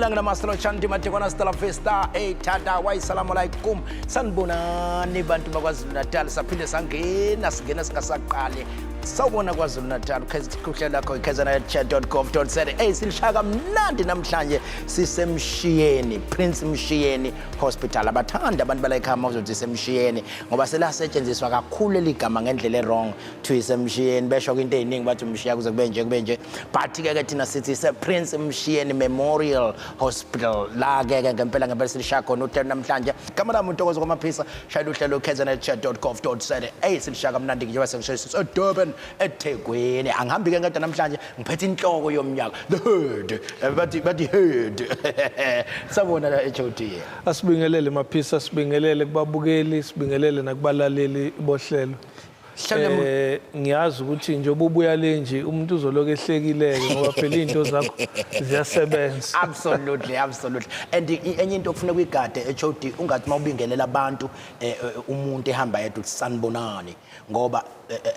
Sanibonani master Madekwana hasta la vista. Hey tada wa assalamu alaikum. Sanibonani bantu bakwaZulu Natal, saphinde sangena, singena singasaqali. Sawubona KwaZulu Natal, uhlelo lakho ikzn.gov.za. Hey, silishaya kamnandi namhlanje, siseMshiyeni, Prince Mshiyeni Hospital. Abathanda abantu bala ekhaya mawuzothi iseMshiyeni, ngoba selasetshenziswa kakhulu eligama ngendlela e-wrong, kuthiwa iseMshiyeni, besho into ey'ningi, bathi umshiya kuze kube nje, kube nje, but ke ke thina sithi ise-Prince Mshiyeni Memorial Hospital. La ke ke ngempela ngempela silishaya khona uhlelo namhlanje. Gama lami uNtokozo kwaMaphisa, shayela uhlelo kzn.gov.za. Eyi, silishaya kamnandi njengoba sengisho, siseDurban, eThekwini. Angihambi-ke ngedwa namhlanje, ngiphethe inhloko yomnyaka, the head. Bathi head. Sabona la, HOD. Asibingelele Maphisa, sibingelele kubabukeli, sibingelele nakubalaleli bohlelo. Ngiyazi ukuthi njengoba ubuya le nje, umuntu uzoloku ehlekileke ngoba phela izinto zakho ziyasebenza. Absolutely, absolutely. And enye into okufuneka uyigade, HOD, ungathi mawubingelela abantu, umuntu ehamba yedwa, uthi "Sanibonani", ngoba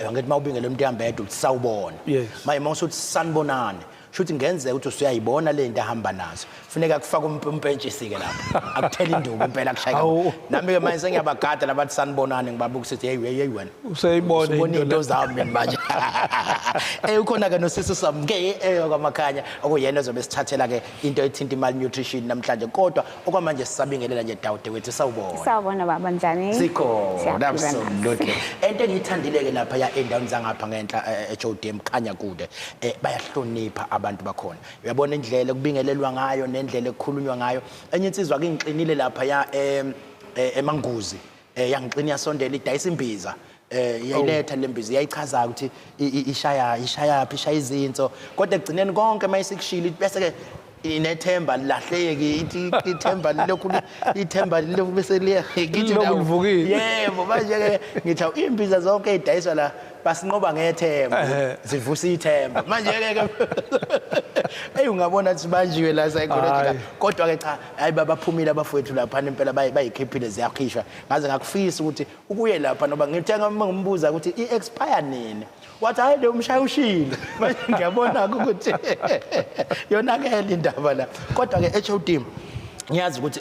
angithi mawubingelela umuntu ehamba yedwa uthi "Sawubona". Manje mawusuthi "Sanibonani", shuthi ngenzeka ukuthi usuyayibona le nto ahamba nazo, funeka kufake umpentshisi ke lapho, akuthela induku impela, kushaya. Nami ke manje sengiyabagada labathi "Sanibonani", ngibabuka ukuthi hey, hey, hey wena. Useyibona. Usubona into into le. Zami mina manje. Ukhona ke nosisi Samke kwamakhanya, okuyena ozobe sithathela ke into ethinta i-malnutrition namhlanje, kodwa okwamanje sisabingelela nje. Dawude wethu, sawubona. Sawubona baba, njani? Sikhona. Siyaphila. Absolutely. Into engiyithandile ke lapha ya endaweni zangapha ngenhla, HOD, Mkhanyakude, bayahlonipha abantu bakhona. Uyabona indlela ekubingelelwa ngayo nendlela ekukhulunywa ngayo. Enye insizwa ke ingixinile lapha ya eManguzi, yangixina, yasondela, idayisa imbiza, iyayiletha le mbiza, iyayichaza ukuthi ishaya phi, ishaya izinso, kodwa ekugcineni konke mayisikushilo, bese ke inethemba lilahleki, ithi ithemba lilokhu, ithemba lilokhu bese liya ngithi Lilokhu livukile. Yebo, manje ke ngithi awu, imbiza zonke ey'dayiswa la basinqoba ngethemba, zivusa ithemba. Manje ke ke eyi, ungabona ukuthi banjiwe la psychological. Hhayi. Kodwa ke cha, hayi, baphumile abafowethu laphana impela, bayikhiphile, ziyakhishwa. Ngaze ngakufisa ukuthi ukuye lapha, noba ngithenga, uma ngimbuza ukuthi i-expire nini, wathi hayi, lo mshayi ushilo. Manje ngiyabona ukuthi yonakele indaba la. Kodwa ke, HOD, ngiyazi ukuthi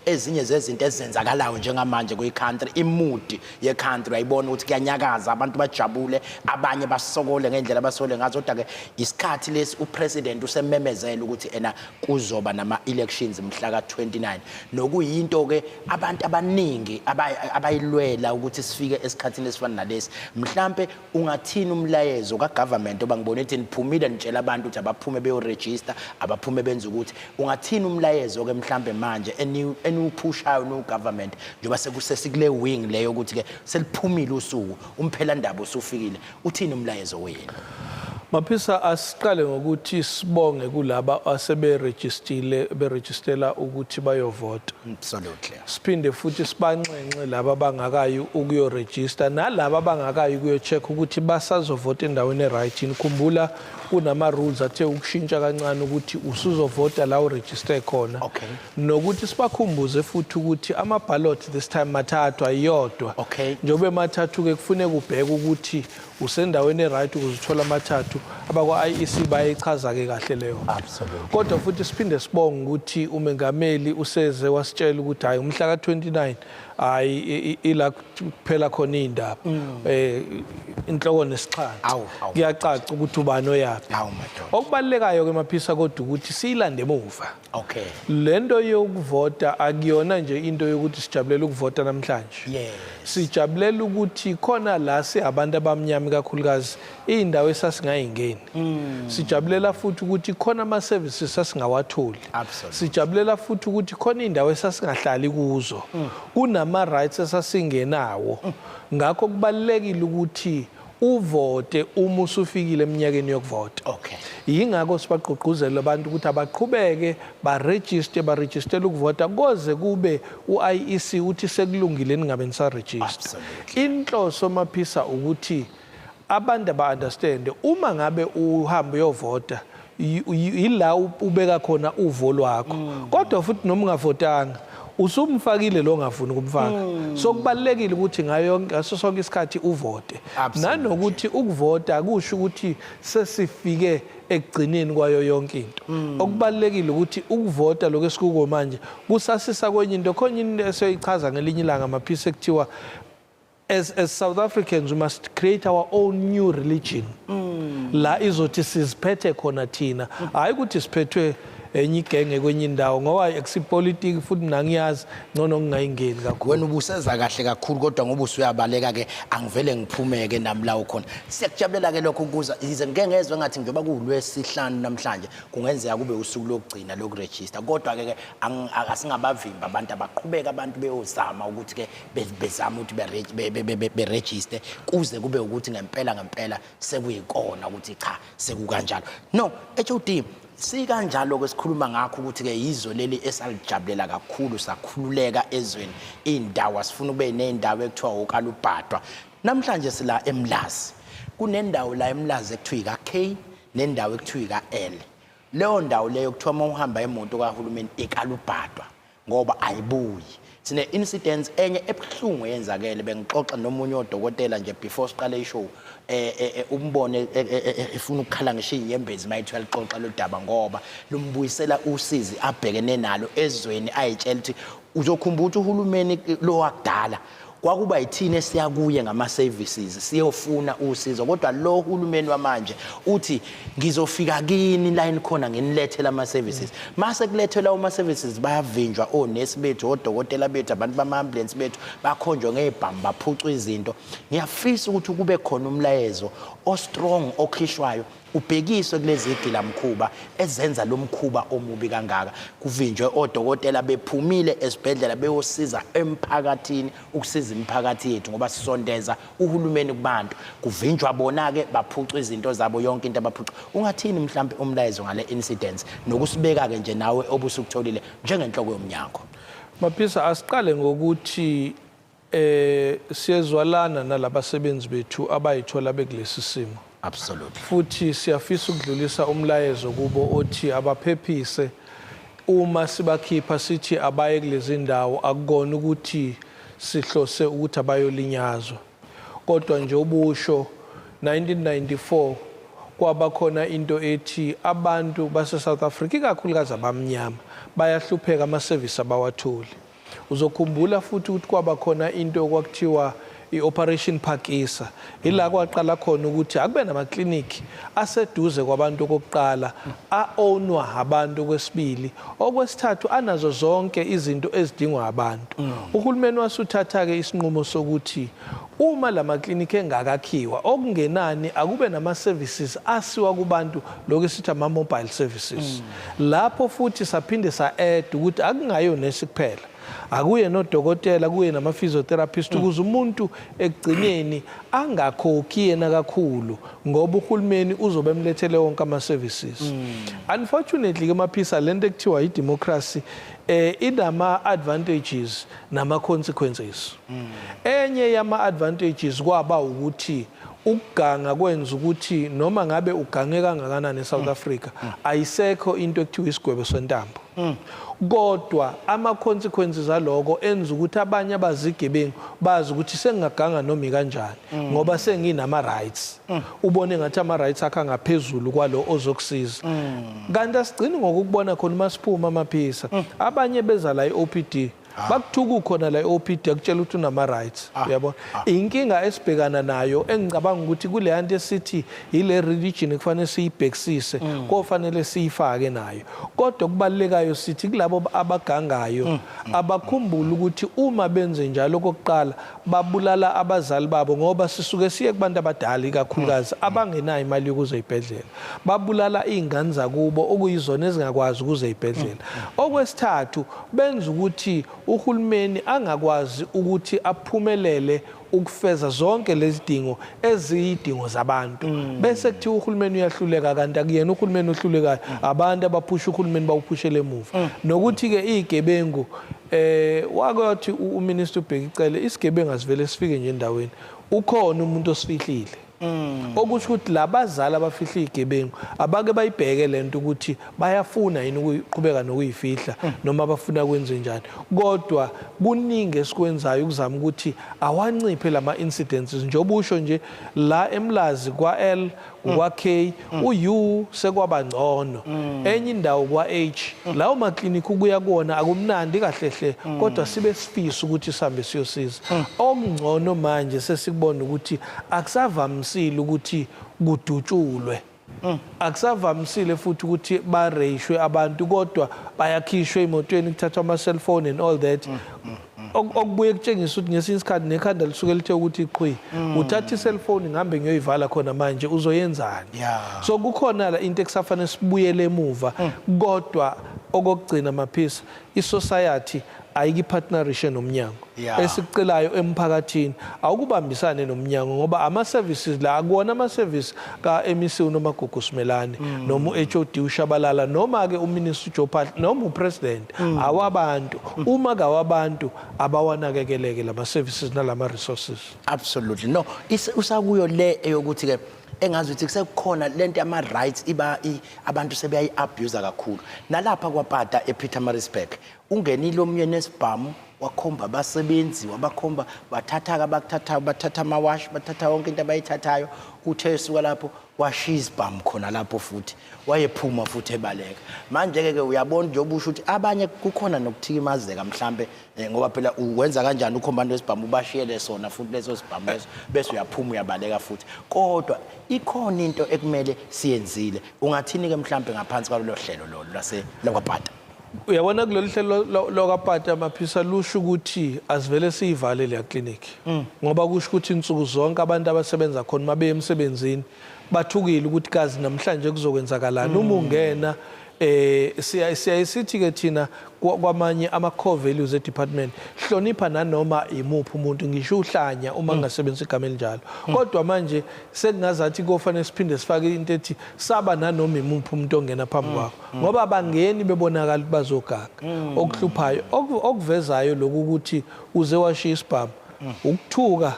ezinye zezinto ezenzakalayo njengamanje kwi-country, i-mood ye-country uyayibona ukuthi kuyanyakaza, abantu bajabule, abanye basokole ngendlela abasokole ngazo, kodwa ke isikhathi lesi upresident usememezela ukuthi ena kuzoba nama-elections mhla ka-29, nokuyinto ke abantu abaningi abayilwela ukuthi sifike esikhathini esifana nalesi. Mhlampe ungathini umlayezo ka-government, oba ngibona ukuthi niphumile nitshela abantu ukuthi abaphume beyoregister, abaphume benze ukuthi, ungathini umlayezo ke mhlampe manje eniwuphushayo no-government, njengoba sekusesikule wing leyo ukuthi ke seliphumile usuku, umphelandaba usufikile, uthini umlayezo wenu? Maphisa, asiqale ngokuthi sibonge kulaba aseberejistile, berejistela ukuthi bayovota. Siphinde futhi sibanxenxe laba abangakayi ukuyorejista nalaba abangakayi ukuyo-check ukuthi basazovota endaweni e-right yini. Khumbula kunama-rules athe ukushintsha kancane ukuthi usuzovota la urejiste khona. Nokuthi sibakhumbuze futhi ukuthi ama-ballot this time mathathu, ayiyodwa. Njengoba emathathu-ke, kufuneka ubheke ukuthi usendaweni e-right ukuze uthole amathathu. Abakwa-IEC bayayichaza-ke kahle leyo nto. Kodwa futhi siphinde sibonge ukuthi umengameli useze wasitshela ukuthi hhayi, umhla ka-29, hhayi, ila kuphela khona iy'ndaba, inhloko nesixhanti. Awu, awu. Kuyacaca ukuthi ubani oyaphi. Awu madoda. Okubalulekayo-ke Maphisa kodwa ukuthi siyilande emuva. Lento yokuvota akuyona nje into yokuthi sijabulela ukuvota namhlanje. Sijabulela ukuthi khona la singabantu abamnyama, ikakhulukazi iy'ndawo esasingayingeni. Sijabulela futhi ukuthi khona ama-services sasingawatholi. Sijabulela futhi ukuthi khona iy'ndawo esasingahlali kuzo, kunama-rights esasingenawo. Ngakho kubalulekile ukuthi uvote uma usufikile eminyakeni yokuvota. Yingakho sibagqugquzela abantu ukuthi abaqhubeke barejiste, barejistele ukuvota koze kube u-IEC uthi sekulungile, ningabe nisarejista. Inhloso Maphisa ukuthi abantu aba-understand, uma ngabe uhamba uyovota, yila ubeka khona uvo lwakho, kodwa futhi noma ungavotanga usumfakile lo ongafuni ukumfaka. So kubalulekile ukuthi ngayo ngaso sonke isikhathi uvote. Nanokuthi ukuvota akusho ukuthi sesifike Ekugcineni kwayo yonke into, okubalulekile ukuthi ukuvota lokho esikuko manje kusasisa kwenye into. Khona into esiyoyichaza ngelinye ilanga, Maphisa, ekuthiwa as South Africans we must create our own new religion la izothi siziphethe khona thina, hayi ukuthi siphethwe enye igenge kwenye indawo, ngoba ekusipolitiki futhi mina ngiyazi ngcono ngingayingeni kakhulu. Wena ubuseza kahle kakhulu, kodwa ngoba usuyabaleka ke, angivele ngiphumeke nami la ukhona. Siyakujabulela ke lokho ukuza, yize ngike ngezwe ngathi njengoba kuwulwesihlanu namhlanje kungenzeka kube usuku lokugcina lokurejista, kodwa ke asingabavimba abantu, abaqhubeka abantu beyozama ukuthi ke bezama ukuthi berejiste kuze kube ukuthi ngempela ngempela sekuyikona ukuthi cha, sekukanjalo. No HOD, sikanjalo ke sikhuluma ngakho ukuthi ke yizwe leli esalijabulela kakhulu, sakhululeka ezweni, indawo asifuna ube nendawo ekuthiwa ukalubhadwa. Namhlanje sila eMlazi, kunendawo la eMlazi ekuthiwa ika-K nendawo ekuthiwa ika-L. Leyo ndawo leyo kuthiwa uma uhamba imoto kahulumeni ikalubhadwa ngoba ayibuyi. Sine incidents enye ebuhlungu eyenzakele. Bengixoxa nomunye odokotela nje before siqale ishow, umbone efuna ukukhala ngisho inyembezi mayithi uyalixoxa lo daba, ngoba lumbuyisela usizi abhekene nalo ezweni. Ayitshela ukuthi uzokhumbula ukuthi uhulumeni lo wakudala kwakuba yithina esiya kuye ngama-services siyofuna usizo, kodwa lo hulumeni wamanje uthi ngizofika kini la enikhona nginilethele ama-services. Mase kulethelwa ama-services bayavinjwa onesi bethu, odokotela bethu, abantu bama-ambulance bethu bakhonjwe ngezibhamu, baphucwa izinto. Ngiyafisa ukuthi kube khona umlayezo o-strong okhishwayo ubhekiswe kulezi gilamkhuba ezenza lo mkhuba omubi kangaka, kuvinjwe odokotela bephumile esibhedlela beyosiza emphakathini, ukusiza imiphakathi yethu, ngoba sisondeza uhulumeni kubantu. Kuvinjwa bona-ke, baphucwa izinto zabo, yonke into abaphucwa. Ungathini mhlampe umlayezo ngale incidents nokusibeka-ke nje nawe obusukutholile njengenhloko yomnyango? Maphisa, asiqale ngokuthi siyezwalana nalabasebenzi bethu abayithola bekulesi simo. Futhi siyafisa ukudlulisa umlayezo kubo othi abaphephise. Uma sibakhipha sithi abaye kulezi ndawo, akukona ukuthi sihlose ukuthi abayolinyazwa, kodwa nje ubusho 1994 kwaba khona into ethi abantu base South Africa, ikakhulukazi abamnyama, bayahlupheka, ama-service abawatholi. Uzokhumbula futhi ukuthi kwaba khona into okwakuthiwa i-Operation Phakisa, ila kwaqala khona ukuthi akube namaklinikhi aseduze kwabantu okokuqala, a-ownwa abantu okwesibili, okwesithathu anazo zonke izinto ezidingwa abantu. Uhulumeni wasuthatha-ke isinqumo sokuthi uma la maklinikhi engakakhiwa, okungenani akube nama-services asiwa kubantu, lokhu esithi ama-mobile services. Lapho futhi saphinde sa-add ukuthi akungayo nesi kuphela, akuye nodokotela, kuye nama-physiotherapist, ukuze umuntu ekugcineni angakhokhi yena kakhulu, ngoba uhulumeni uzobe emlethele wonke ama-services. Unfortunately ke Maphisa, lento ekuthiwa i-democracy inama-advantages nama-consequences. Enye yama-advantages kwaba ukuthi ukuganga kwenza ukuthi noma ngabe ugange kangakanani eSouth Africa, ayisekho into ekuthiwa isigwebo sentambo, kodwa ama-consequences aloko enza ukuthi abanye abazigebengu bazi ukuthi sengingaganga noma ikanjani ngoba senginama-rights. Ubone ngathi ama-rights akhe angaphezulu kwalo ozokusiza, kanti asigcini ngokukubona khona. Uma siphuma, Maphisa, abanye beza la i-OPD, bakuthuka ukhona la i-OPD, akutshela ukuthi unama-rights, uyabona. Inkinga esibhekana nayo engicabanga ukuthi kule nto esithi ile religion ekufanele siyibhekisise, kofanele siyifake nayo, kodwa okubalulekayo sithi kulabo abagangayo abakhumbule ukuthi uma benze njalo, okokuqala babulala abazali babo, ngoba sisuke siye kubantu abadala ikakhulukazi abangenayo imali yokuza ey'bhedlela. Babulala iy'ngane zakubo okuyizona ezingakwazi ukuza ey'bhedlela. Okwesithathu, benza ukuthi uhulumeni angakwazi ukuthi aphumelele ukufeza zonke lezi dingo eziyidingo zabantu, bese kuthiwa uhulumeni uyahluleka, kanti akuyena uhulumeni ohlulekayo, abantu abaphusha uhulumeni bawuphushele emuva. Nokuthi-ke iy'gebengu, wake wathi uminister uBheki Cele, isigebengu asivele sifike nje endaweni, ukhona umuntu osifihlile, okusho ukuthi labazali abafihla iy'gebengu abake bayibheke lento ukuthi bayafuna yini ukuqhubeka nokuyifihla noma bafuna kwenze njani. Kodwa kuningi esikwenzayo ukuzama ukuthi awanciphe lama incidences, njengoba usho nje la eMlazi kwa-L. Ukwa-K, u-U sekwaba ngcono, enye indawo kwa-H. Lawo maklinikhi ukuya kuwona akumnandi kahle hle, kodwa sibe sifisa ukuthi sihambe siyosiza. Okungcono manje sesikubona ukuthi akusavamisile ukuthi kudutshulwe, akusavamisile futhi ukuthi bareyishwe abantu, kodwa bayakhishwa ey'motweni, kuthathwa ama-cellphone and all that. Okubuye kutshengisa ukuthi ngesinye isikhathi nekhanda lisuke lithe ukuthi qhwi, uthatha i-cellphone, ngihambe ngiyoyivala khona manje, uzoyenzani? So kukhona la into ekusafanele sibuyele emuva. Kodwa okokugcina, Maphisa, i-society ayiki-partnerishe nomnyango. Esikucelayo emphakathini awukubambisane nomnyango, ngoba ama-services la akuwona ama-service ka-MEC uNomagugu Simelane noma u-HOD uShabalala noma-ke uminister uJoe Phaahla noma upresident. Awabantu. Uma kawabantu, abawanakekeleke lama-services nalama-resources. Absolutely. No, usakuyo le eyokuthi ke engazi ukuthi kusekukhona lento yama rights iba abantu sebeyayi abuse kakhulu. Nalapha kwaPata ePietermaritzburg ungenile omnye nesibhamu, wakhomba abasebenzi, wabakhomba, bathatha abakuthathayo, bathatha amawashi, bathatha yonke into abayithathayo. Uthe esuka lapho washiya isibhamu khona lapho futhi wayephuma futhi ebaleka. Manje ke uyabona njengoba usho ukuthi abanye kukhona nokuthikimazeka mhlambe, ngoba phela uwenza kanjani ukhomba abantu wesibhamu, ubashiyele sona futhi leso sibhamu leso, bese uyaphuma uyabaleka futhi? Kodwa ikhona into ekumele siyenzile. Ungathini ke mhlambe ngaphansi kwalolo hlelo lolo lase lakwaPata? Uyabona, kulolu hlelo lwakwaPata, Maphisa, lusho ukuthi asivele siyivale leya clinic, ngoba kusho ukuthi insuku zonke abantu abasebenza khona mabe emsebenzini bathukile ukuthi kazi namhlanje kuzokwenzakalani uma ungena. Siya sithi ke thina kwamanye ama core values e department, hlonipha nanoma imuphi umuntu, ngisho uhlanya, uma ngingasebenzisa igama elinjalo. Kodwa manje sekungazathi kofanele siphinde sifake into ethi saba nanoma imuphi umuntu ongena phambi kwakho, ngoba abangeni bebonakala ukuthi bazogaga. Okuhluphayo, okuvezayo lokhu ukuthi uze washiya isibhamu, ukuthuka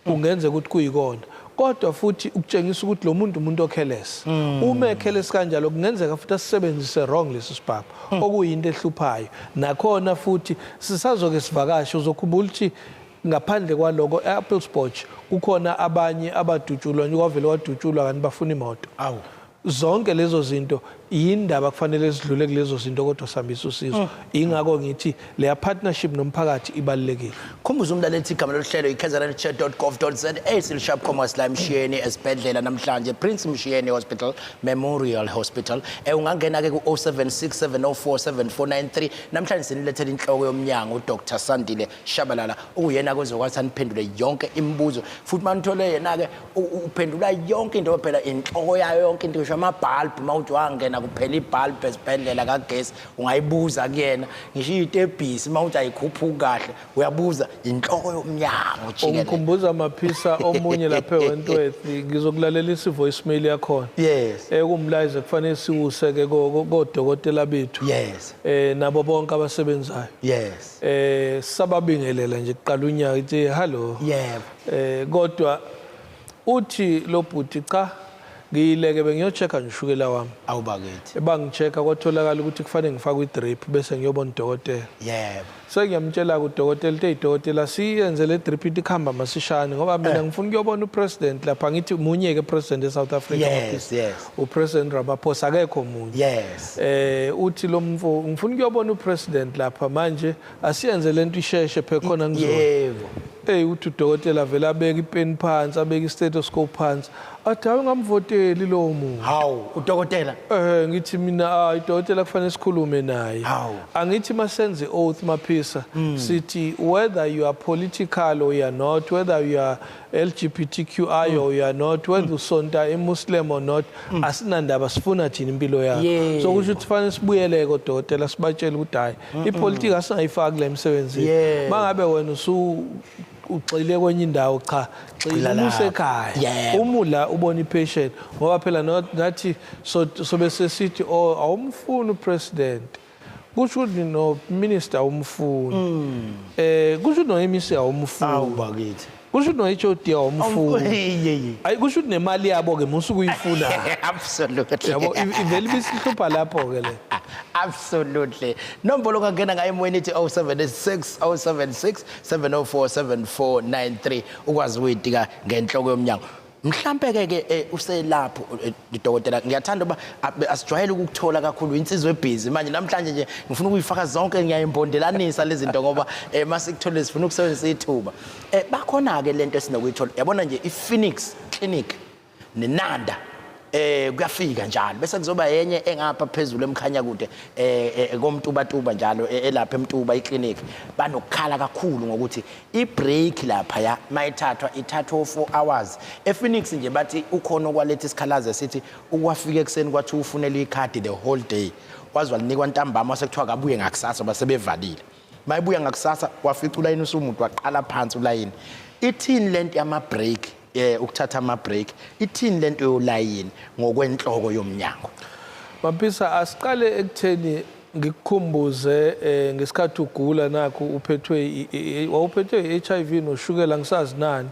kungenzeka ukuthi kuyikona, kodwa futhi ukutshengisa ukuthi lo muntu umuntu o-careless. Uma e-careless kanjalo, kungenzeka futhi asisebenzise wrong lesi sibhamu, okuyinto ehluphayo nakhona. Futhi sisazoke sivakashe. Uzokhumbula ukuthi ngaphandle kwaloko, e-Appelsbosch kukhona abanye abadutshulwa nje, kwavele wadutshulwa kanti bafuna imoto. Zonke lezo zinto yindaba kufanele sidlule kulezo zinto, kodwa sihambise usizo. Ingakho ngithi leya partnership nomphakathi ibalulekile. Khumbuza umlaleli igama loluhlelo i-kznchair.gov.za. Silishap Commerce la eMshiyeni esibhedlela namhlanje, Prince Mshiyeni Hospital, Memorial Hospital. Ungangena ke ku-076 704 7493. Namhlanje sinilethela inhloko yomnyango, uDr Sandile Shabalala, okuyena kozokwazi aniphendule yonke imibuzo. Futhi manithole yena ke uphendula yonke into, phela inhloko yayo yonke into, ngisho amabhalbhu. Uma uthi wangena kuphela ibhalbhu esibhedlela kagesi, ungayibuza kuyena. Ngisho iy'tebhisi, uma uthi ayikhuphuki kahle, uyabuza. Inhloko yomnyango jikelele. Ungikhumbuza, Maphisa, omunye lapha eWentworth. Ngizokulalela i-voicemail yakhona. Ekumlayize kufanele siwuse-ke kodokotela bethu nabo bonke abasebenzayo. Sababingelela nje kuqala unyaka, ithi hello. Kodwa uthi lo bhuti, cha, ngiyileke bengiyo-check-a nje ushukela wami. Awubakithi. Bangi-check-a, kwatholakala ukuthi kufanele ngifake i-drip, bese ngiyobona udokotela. Sengiyamtshela-ke udokotela ukuthi, eyi dokotela, siyenze le drip ithi kuhamba masishane, ngoba mina ngifuna ukuyobona upresident lapha. Ngithi munye-ke president e-South Africa, Maphisa. Upresident Ramaphosa, akekho munye. Uthi lo mfo, ngifuna ukuyobona upresident lapha manje, asiyenze lento isheshe phe khona ngizoya. Hey, uthi udokotela vele abeke ipeni phansi, abeke i-stethoscope phansi, athi, hayi, ungamvoteli lowo muntu. Hawu, udokotela? Ngithi mina, hayi dokotela, kufanele sikhulume naye. Angithi masenze i-oath, Maphisa, sithi whether you are political or you are not, whether you are LGBTQI or you are not, whether usonta iMuslim or not, asinandaba, sifuna thina impilo yakho. So kusho ukuthi kufanele sibuyele kodokotela, sibatshele ukuthi hayi, ipolitiki asingayifaki la emsebenzini. Mangabe wena usu ugxile kwenye indawo, cha, Gxila gxila lapho. usekhaya. Uma la ubona i-patient, ngoba phela nathi sobe sesithi, oh, awumfuni upresident, kusho ukuthi no minister awumfuni, kusho ukuthi no MEC awumfuni, Awubakithi. kusho ukuthi no HOD awumfuni. Hey. Ayi, kusho ukuthi nemali yabo ke musuke uyifuna. Yabo, ivele ibisihlupha lapho ke le. Absolutely. Nombolo ungangena ngayo emoyeni ithi 076 076 704 7493, ukwazi ukuyitika ngenhloko yomnyango. Mhlambe ke ke uselapho, dokotela, ngiyathanda uba asijwayele ukukuthola kakhulu, insizwa ebhizi. Manje namhlanje nje ngifuna ukuyifaka zonke, ngiyayimbondelanisa lezi zinto ngoba masikuthole sifuna ukusebenzisa ithuba. Bakhona ke lento esinokuyithola, yabona nje, iPhoenix Clinic neNanda kuyafika njalo, bese kuzoba yenye engapha phezulu emkhanya kude komtuba tuba njalo, elapha eMtuba iclinic. Banokukhala kakhulu ngokuthi i-break lapha ya mayithathwa ithathwa 4 hours. ePhoenix nje bathi ukhona okwaletha isikhalazo esithi ukwafika ekuseni kwathi ufunela ikhadi the whole day, waze walinikwa ntambama, sekuthiwa kabuye ngakusasa basebevalile. Mayibuya ngakusasa wafica ulayini usumuntu waqala phansi ulayini. Ithini lento yama break, ukuthatha ama break? Ithini lento yolayini ngokwenhloko yomnyango? Maphisa, asiqale ekutheni ngikukhumbuze ngesikhathi ugula nakho uphethwe wawuphethwe i-HIV noshukela, ngisazi nani,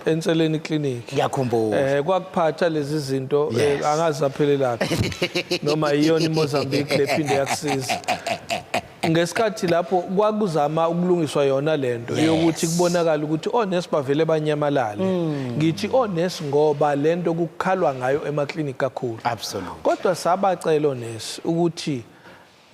enseleni clinic. Ngiyakhumbula. Kwakuphatha lezi zinto, angazi zaphelelaphi noma iyona iMozambique lephinde yakusiza. Ngesikhathi lapho kwakuzama ukulungiswa yona lento yokuthi kubonakala ukuthi onesi bavele banyamalale. Ngithi onesi ngoba lento kukhalwa ngayo emaklinikhi kakhulu. Kodwa sabacela onesi ukuthi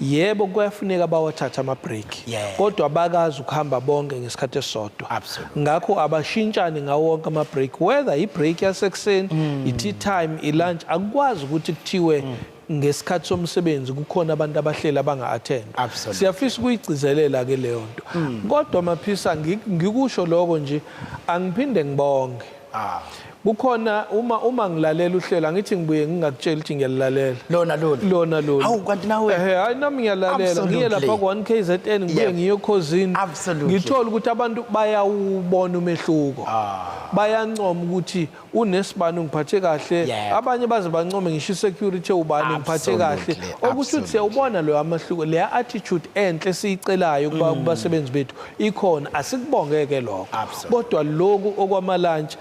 yebo, kuyafuneka bawathathe ama-break, kodwa bakazi ukuhamba bonke ngesikhathi esisodwa. Ngakho abashintshane ngawo wonke ama-break, whether i-break yasekuseni, i-tea time, i-lunch. Akukwazi ukuthi kuthiwe ngesikhathi somsebenzi kukhona abantu abahleli abanga-attend. Siyafisa ukuyigcizelela ke leyo nto. Kodwa Maphisa, ngikusho lokho nje, angiphinde ngibonge. Kukhona uma ngilalela uhlelo, angithi ngibuye ngingakutsheli ukuthi ngiyalilalela. Lona lolu? Lona lolu. Hawu, kanti nawe? Ehe, hayi, nami ngiyalalela. Ngiye lapha ku-1 KZN, ngibuye ngiye oKhozini. Ngithola ukuthi abantu bayawubona umehluko. Bayancoma ukuthi unesibani ungiphathe kahle. Abanye baze bancome ngisho i-security, ubani ngiphathe kahle. Okusho ukuthi siyawubona loyo amahluko, leya attitude enhle esiyicelayo kuba kubasebenzi bethu ikhona. Asikubongeke lokho. Kodwa lokhu okwamalunch,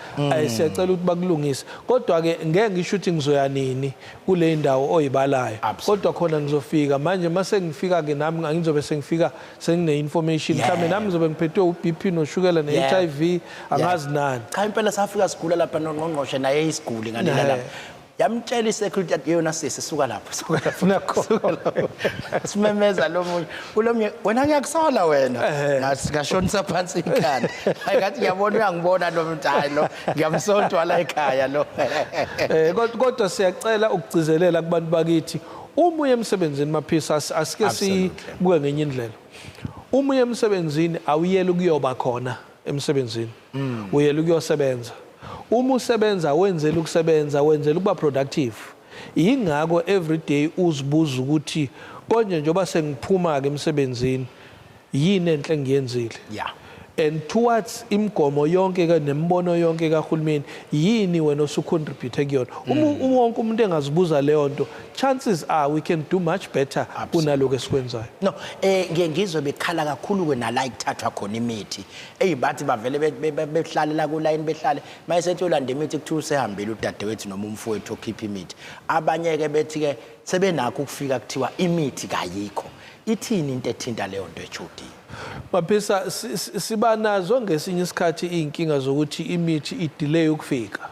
siyacela ukuthi bakulungise. Kodwa ke ngeke ngisho ukuthi ngizoya nini kule ndawo oyibalayo. Kodwa khona ngizofika. Manje mase ngifika ke nami ngizobe sengifika sengine information. Mhlawumbe nami ngizobe ngiphethwe u-BP noshukela ne-HIV, angazi nani. Cha, impela safika sigula lapha nongqongqoshe naye isiguli ngalela lapha. Yamtshela i-security, yathi, "Yona sisi, suka lapho, suka lapho." Nakho. Suka lapho. Simemeza lo munye kulomnye, "Wena, ngiyakusola wena." Ngashonisa phansi ikhanda. Hayi, ngathi ngiyabona uyangibona lo muntu, hayi, lo ngiyamsontwa la ekhaya lo. Kodwa siyacela ukugcizelela kubantu bakithi, uma uye emsebenzini, Maphisa, asike sibuke ngenye indlela. Uma uye emsebenzini, awuyeli ukuyoba khona emsebenzini, uyela ukuyosebenza. Uma usebenza, wenzela ukusebenza, wenzela ukuba productive. Yingakho every day uzibuza ukuthi konje njengoba sengiphuma-ke emsebenzini, yini enhle engiyenzile and towards imigomo yonke ke nemibono yonke kahulumeni, yini wena osucontribute kuyona? Uma wonke umuntu engazibuza leyo nto, chances are we can do much better kunalokho esikwenzayo. No, ngiye ngizwe bekhala kakhulu ke nala ikuthathwa khona imithi. Eyibathi bavele behlalela ku line, behlale, mayesethi uyolanda imithi kuthiwa usehambile udadewethu noma umfowethu okhipha imithi. Abanye ke bethi ke sebenakho ukufika kuthiwa imithi kayikho. Ithini into ethinta leyo nto, HOD? Maphisa, siba nazo ngesinye isikhathi iy'nkinga zokuthi imithi idelay ukufika.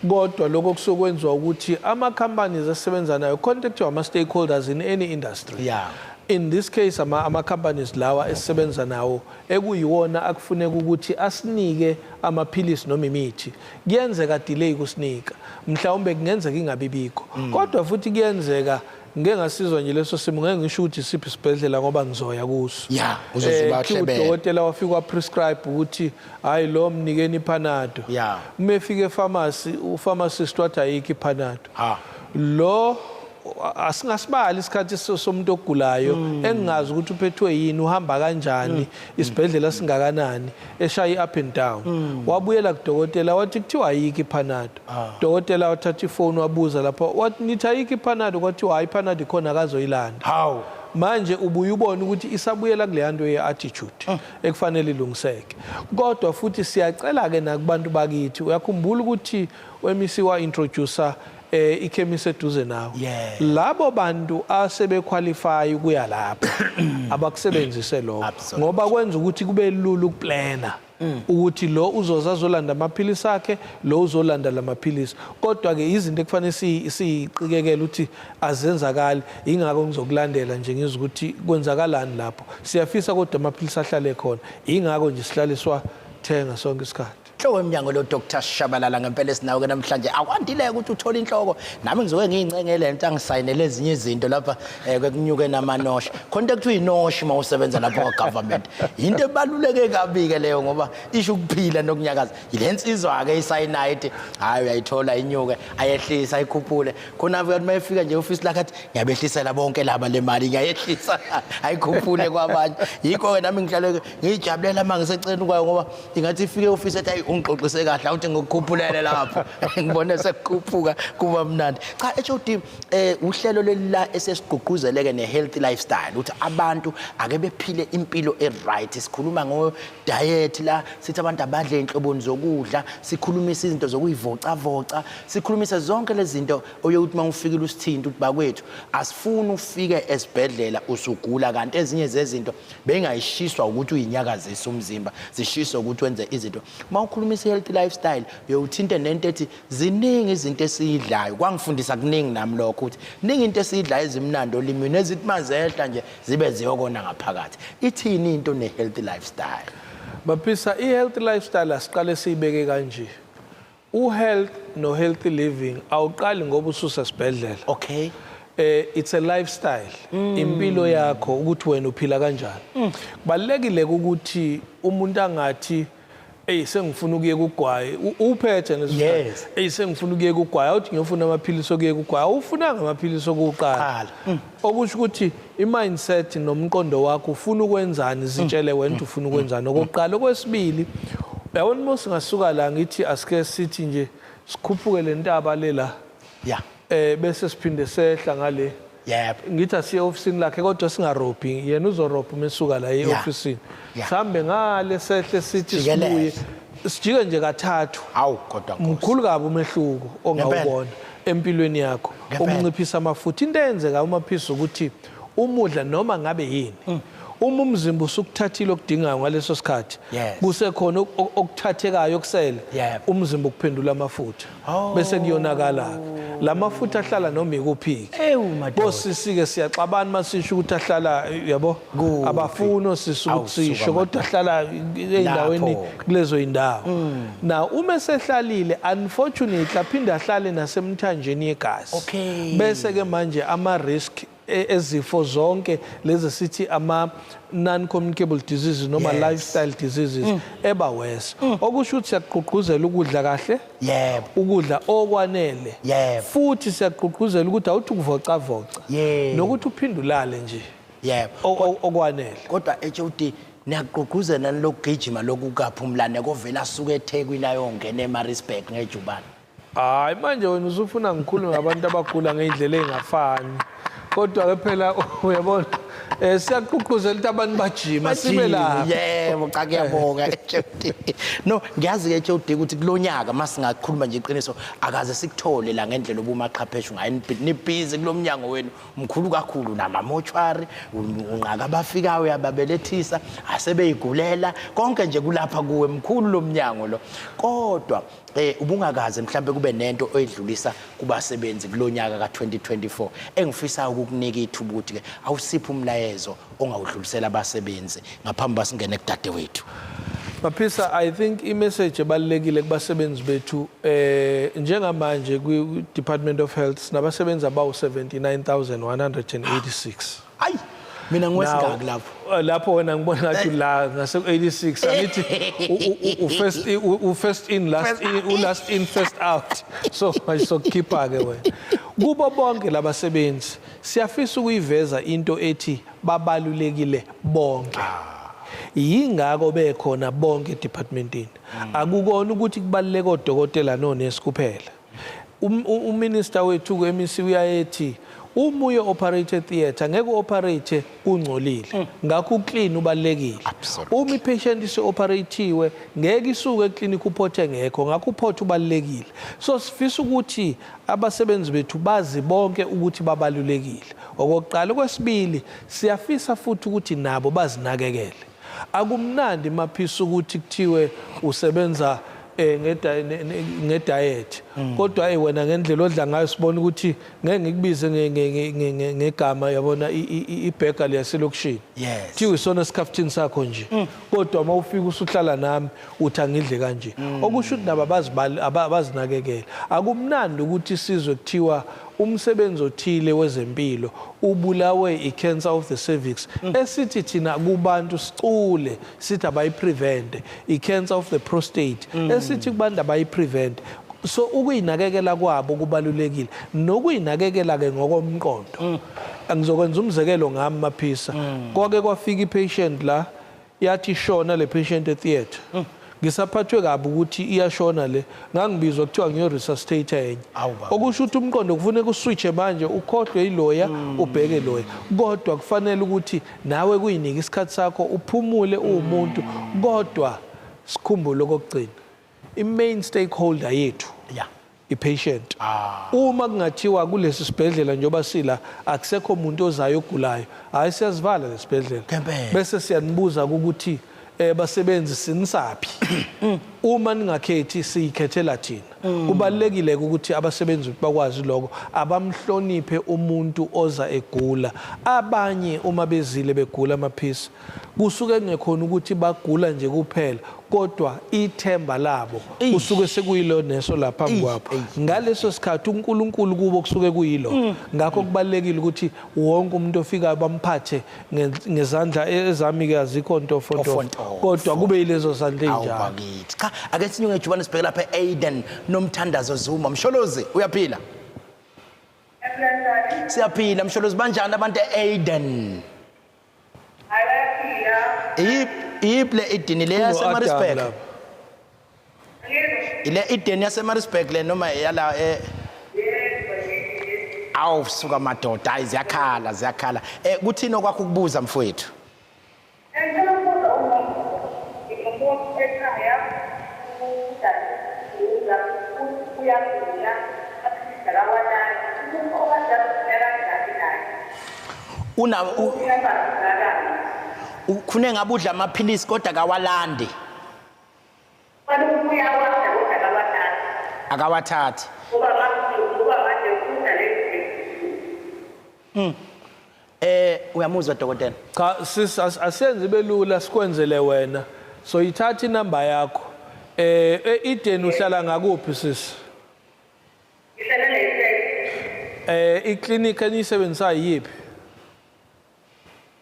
Kodwa lokho kusokwenziwa ukuthi ama-companies esisebenza nayo contact ama-stakeholders in any industry. In this case ama-companies lawa esisebenza nawo ekuyiwona akufuneka ukuthi asinike amaphilisi noma imithi, kuyenzeka delay kusinika, mhlawumbe kungenzeka ingabi bikho. Kodwa futhi kuyenzeka ngike ngasizwa nje leso simo, ngeke ngisho ukuthi isiphi isibhedlela ngoba ngizoya kuso. Yeah, uzoze Kuthiwa ubahlebele. Udokotela wafika waprescribe ukuthi hayi, lo mnikeni iPanado. Uma efika epharmacy, upharmacist wathi ayikho iPanado. Lo asingasibali isikhathi somuntu ogulayo engingazi ukuthi uphethwe yini, uhamba kanjani, isibhedlela singakanani, eshaya i-up and down. Wabuyela kudokotela wathi kuthiwa ayikho iPanado. Dokotela wathatha ifoni wabuza lapho, wathi, "Nithi ayikho iPanado?" Kwathiwa hayi, iPanado ikhona, akazoyilanda. Hawu. Manje ubuye ubone ukuthi isabuyela kuleya nto ye-attitude ekufanele ilungiseke. Kodwa futhi siyacela-ke nakubantu bakithi, uyakhumbula ukuthi u-MEC wa-introducer ikhemisi eduze nawe? Labo bantu asebequalify ukuya lapho abakusebenzise lokho, ngoba kwenza ukuthi kube lula ukuplana. Ukuthi lo uzoza azolanda amaphilisi akhe, lo uzolanda lamaphilisi. Kodwa ke izinto ekufanele siyiqikekele ukuthi azenzakali, ingakho ngizokulandela nje ngizwe ukuthi kwenzakalani lapho. Siyafisa kodwa amaphilisi ahlale khona, ingakho nje sihlaliswa thenga sonke isikhathi. Inhloko yomnyango lo Dr Shabalala ngempela esinawo ke namhlanje. Akwandile ukuthi uthole inhloko. Nami ngizoke ngiyincengele lento, angisayinele ezinye izinto lapha kwekunyuke namanoshi. Khona into ekuthiwa inoshi uma usebenza lapha kwa government. Into ebaluleke kabi ke leyo ngoba isho ukuphila nokunyakaza. Yile nsizwa ke isayinayo ithi hayi, uyayithola inyuke, ayehlisa, ayikhuphule. Khona afika uma efika nje office lakhe athi, "Ngiyabehlisela bonke laba le mali, ngiyayehlisa, ayikhuphule kwabanye." Yikho ke nami ngihlale ngijabulela uma ngiseceleni kwayo, ngoba ingathi ifike e-office ethi, "Ayi, ungixoxise kahle, awuthi ngikukhuphulele lapho." Ngibone sekukhuphuka, kuba mnandi. Cha, HOD, uhlelo leli la esesigqugquzeleke ne-healthy lifestyle, ukuthi abantu ake bephile impilo e-right. Sikhuluma ngo diet la, sithi abantu abadle inhloboni zokudla, sikhulumisa izinto zokuyivocavoca, sikhulumise zonke lezi zinto oyokuthi uma ufikile usithinta ukuthi, "Bakwethu, asifuni ufike esibhedlela usugula," kanti ezinye zezinto bengayishiswa ukuthi uyinyakazise umzimba, zishiswe ukuthi wenze izinto. Uma ukhulumisa i-healthy lifestyle, uyowuthinte nento ethi ziningi izinto esiyidlayo. Kwangifundisa kuningi nami lokho, ukuthi ningi into esiyidlayo ezimnandi olimini, ezithi mazehla nje zibe ziyokona ngaphakathi. Ithini into ne-healthy lifestyle? Baphisa, i-healthy lifestyle asiqale siyibeke kanje. U-health no-healthy living awuqali ngoba ususesibhedlela. It's a lifestyle, impilo yakho, ukuthi wena uphila kanjani. Kubalekile ukuthi umuntu angathi, "Ey, sengifuna ukuyeka ugwayi." Uphethe leso sikhathi. "Ey, sengifuna ukuyeka ugwayi, awuthi ngiyofuna amaphilisi okuyeka ugwayi." Awufunanga amaphilisi okuqala. Qala. Okusho ukuthi i-mindset nomqondo wakho, ufuna ukwenzani, zitshele wena ukuthi ufuna ukwenzani, okokuqala. Okwesibili, uyabona, uma singasuka la, ngithi asike sithi nje sikhuphuke le ntaba le la, bese siphinde sehla ngale. Ngithi asiye ofisini lakhe, kodwa singarobhi, yena uzorobha uma esuka la e-ofisini. Sihambe ngale, sehle, sithi Jikelele. sibuye, sijike nje kathathu. Hawu, kodwa Nkosi. Mkhulu kabi umehluko ongawubona empilweni yakho. Ukunciphisa amafutha, into eyenzeka umaphisa ukuthi umudla noma ngabe yini, uma umzimba usukuthathile okudingayo ngaleso sikhathi, kusekhona okuthathekayo okusele, umzimba ukuphendula amafutha. Bese kuyonakala la mafutha ahlala noma ikuphi. Ewu, madoda. Bosisi-ke siyaxabana masisho ukuthi ahlala, yabo. Kuphi? Abafuni osisi Awu, ukuthi sisho, suka. Kodwa ahlala ey'ndaweni Lapho. kulezo y'ndawo. Na uma esehlalile, unfortunately, aphinde ahlale nasemthanjeni yegazi. Bese-ke manje ama-risk ezifo zonke lezi sithi ama non-communicable diseases noma lifestyle diseases eba worse. Okusho ukuthi siyaqhuqhuzela ukudla kahle, ukudla okwanele, futhi siyaqhuqhuzela ukuthi awuthi ukuvocavoca, nokuthi uphinde ulale nje okwanele. Kodwa HOD, niyagqugquzela lokugijima lokhu kaphumlane kovela asuke eThekwini ayongena eMaritzburg ngejubane? Hayi, manje wena usufuna ngikhulume ngabantu abagula ngey'ndlela ey'ngafani. Kodwa-ke phela uyabona, siyaqhuqhuzela ukuthi abantu bajima, sibe lapho. Yebo, cha, kuyabonga, HOD. No, ngiyazi ke, HOD, ukuthi kulonyaka, masingakhuluma nje iqiniso, akaze sikuthole la ngendlela obumaqhapheshu ngayo. Nibhizi kulomnyango wenu mkhulu kakhulu, namamochwari, unqaka abafikayo, uyababelethisa, asebeyigulela, konke nje kulapha kuwe, mkhulu lo mnyango lo. Kodwa ubungakaze mhlambe kube nento oyidlulisa kubasebenzi kulonyaka ka2024 engifisa ukukunika ithuba ukuthi ke awusiphe umlayezo ongawudlulisela abasebenzi ngaphambi basingene kudadewethu. Maphisa, I think i-message ebalulekile kubasebenzi bethu, njengamanje kwi Department of Health sinabasebenzi abawu 79,186. Ayi, mina ngiwesingaki lapho? Lapho wena ngibona ngathi la ngase 86, angithi u first in last in, u last in first out, so manje sokukhipha ke wena. Kubo bonke labasebenzi siyafisa ukuyiveza into ethi babalulekile bonke, yingakho bekhona bonke edepartmentini. Akukona ukuthi kubaluleke odokotela nonesi kuphela. Uminister wethu ku-MEC uyayethi uma uye operate theatre, ngeke uoperate ungcolile, ngakho uclean ubalulekile. Uma ipatient isi-operatiwe, ngeke isuke eclinic uphothe ngekho, ngakho uphothe ubalulekile. So sifisa ukuthi abasebenzi bethu bazi bonke ukuthi babalulekile, okokuqala. Okwesibili, siyafisa futhi ukuthi nabo bazinakekele. Akumnandi, Maphisa, ukuthi kuthiwe usebenza nge-diet, kodwa wena ngendlela odla ngayo sibona ukuthi ngeke ngikubize ngegama, yabona, ibhega leyaselokishini. Kuthiwa isona esikhafuthini sakho nje, kodwa uma ufika usuhlala nami uthi angidle kanje, okusho ukuthi nabo abazinakekele. Akumnandi ukuthi sizwe kuthiwa umsebenzi othile wezempilo ubulawe i-cancer of the cervix, esithi thina kubantu sicule sithi abayi-prevente, i-cancer of the prostate, esithi kubantu abayi-prevent. So ukuyinakekela kwabo kubalulekile, nokuyinakekela-ke ngokomqondo. Ngizokwenza umzekelo ngami, Maphisa. Kwake kwafika i-patient la, yathi ishona le patient e-theatre. Ngisaphathwe kabi ukuthi iyashona le, ngangibizwa kuthiwa ngiyo-resuscitate enye. Awu, baba. Okusho ukuthi umqondo kufuneka u-switche manje, ukhohlwe yiloya, ubheke loya, kodwa kufanele ukuthi nawe kuyinike isikhathi sakho uphumule uwumuntu. Kodwa sikhumbule okokugcina, i-main stakeholder yethu i-patient. Uma kungathiwa kulesi sibhedlela njengoba sila akusekho umuntu ozayo ogulayo, hayi, siyazivala lesibhedlela. Ngempela. Bese siyanibuza ukuthi basebenzi sinisaphi? Uma ningakhethi, siyikhethela thina. Kubalulekile ukuthi abasebenzi bakwazi lokho, abamhloniphe umuntu oza egula. Abanye uma bezile begula, Maphisa, kusuke kungekhona ukuthi bagula nje kuphela, kodwa ithemba labo kusuke sekuyilo neso lapha phambi kwabo. Ngaleso sikhathi uNkulunkulu kubo kusuke kuyilo. Ngakho kubalulekile ukuthi wonke umuntu ofikayo bamphathe ngezandla ezami-ke azikho ntofontofo, Ntofontofo. kodwa kube yilezo zandla Awu ey'njalo. bakithi, cha, ake sinyuke ngejubane sibheke lapha e-Aiden. Nomthandazo Zuma Msholozi, uyaphila? Siyaphila, Msholozi. Banjani abantu e-Aiden? Iyiphi le Eden, le yaseMaritzburg? Lapha. Ile Eden yaseMaritzburg le noma yala Awu suka madoda, hayi, ziyakhala, ziyakhala. Kuthini okwakho ukubuza, mfowethu? Ngicela ukubuza, uma ngingumuntu ekhaya udala uyagula, aphilisa kawanani, umuntu okade kanjani naye? Una Uyabazakala. Ukhune ngabe udla amaphilisi kodwa akawalandi? Fanele uyawadla kodwa akawanani. Akawathathi. Ngoba manje udla lezi. Uyamuzwa, dokotela? Cha sis, asiyenze ibe lula, sikwenzele wena. So yithatha inamba yakho. E-Eden uhlala ngakuphi, sis? Ngihlala le. Iklinikhi eniyisebenzisayo yiphi?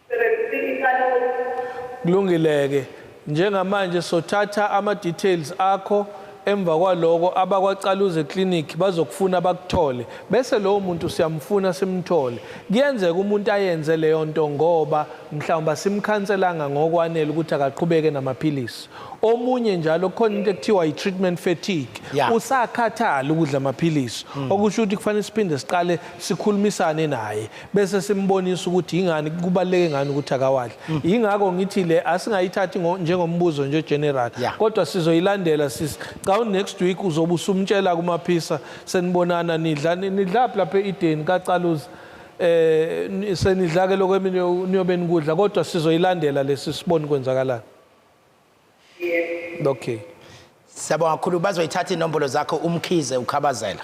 Sebenzisa iCaluza. Kulungileke. Njengamanje sothatha ama details akho, emva kwaloko abakwaCaluze Clinic bazokufuna bakuthole, bese lowo muntu siyamfuna simthole. Kuyenzeka umuntu ayenze leyo nto ngoba mhlawumbe asimkhanselanga ngokwanele ukuthi akaqhubeke namaphilisi. Omunye njalo kukhona into ekuthiwa i-treatment fatigue. Usakhathala ukudla amaphilisi, okusho ukuthi kufanele siphinde siqale sikhulumisane naye, bese simbonisa ukuthi ingani kubaluleke ngani ukuthi akawadle. Yingakho ngithi le asingayithathi njengombuzo nje general, kodwa sizoyilandela, sis. Cha, next week uzobe usumtshela kuMaphisa, senibonana nidla nidlaphi lapha e-Eden kaCaluza. Senidla ke lokho niyobe nikudla, kodwa sizoyilandela lesi sibone kwenzakalani. Yebo. Okay. Siyabonga kakhulu, bazoyithatha inombolo zakho, uMkhize ukhabazela.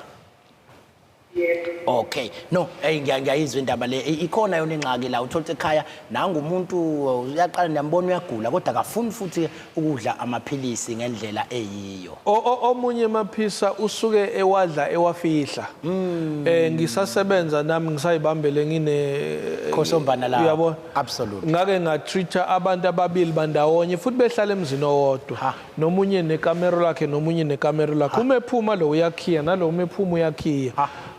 Yebo. Okay. No, hey, ngiyayizwa indaba le. Ikhona yona ingxaki la, uthola ukuthi ekhaya nanga umuntu uyaqala niyambona uyagula, kodwa akafuni futhi ukudla amaphilisi ngendlela eyiyo. Omunye, Maphisa, usuke ewadla ewafihla. Ngisasebenza nami ngisayibambele ngine Khosombana la. Uyabona? Absolutely. Ngake nga-treat abantu ababili bandawonye futhi behlala emzini owodwa. Nomunye nekamero lakhe, nomunye nekamero lakhe. Uma ephuma lo uyakhiya, nalo uma ephuma uyakhiya.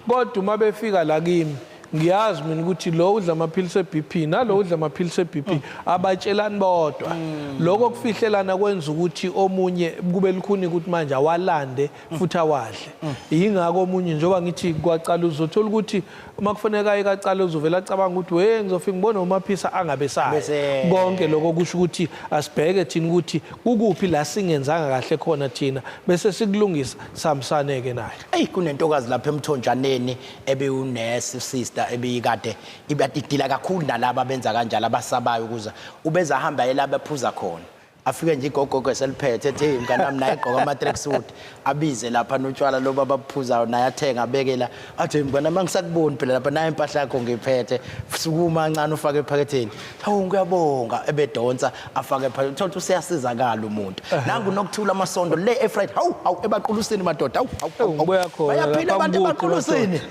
Kodwa uma befika la kimi, ngiyazi mina ukuthi lo udla amaphilisi e-BP nalo udla amaphilisi e-BP, abatshelani bodwa. Lokho kufihlelana kwenza ukuthi omunye kube lukhuni ukuthi manje awalande futhi awadle. Yingakho omunye, njengoba ngithi kwacala, uzothola ukuthi Uma kufuneka aye kacala uzovela acabanga ukuthi we ngizofika ngibone uMaphisa angabe sayo. Konke lokho kusho ukuthi asibheke thina ukuthi kukuphi la singenzanga kahle khona thina bese sikulungisa sihambisane-ke naye. Eyi kunentokazi lapha emthonjaneni ebiwunesi sister ebiyikade idila kakhulu nalaba abenza kanjalo abasabayo ukuza ubeza ahamba aye la bephuza khona afike nje igogogo eseliphethe ethi hey mnganami naye egqoka ama-tracksuit abize lapha notshwala lobu ababuphuzayo naye athenga abeke la athi hey mnganami angisakuboni phela lapha naye impahla yakho ngiphethe sukuma kancane ufake ephaketheni hawu ngiyabonga ebedonsa afake ephaketheni uthola ukuthi useyasizakala umuntu nangu nokuthula amasondo le efriday hawu hawu ebaqulusini madoda hawu hawu, hawu Ngibuya khona bayaphila lapha abantu kude, ebaqulusini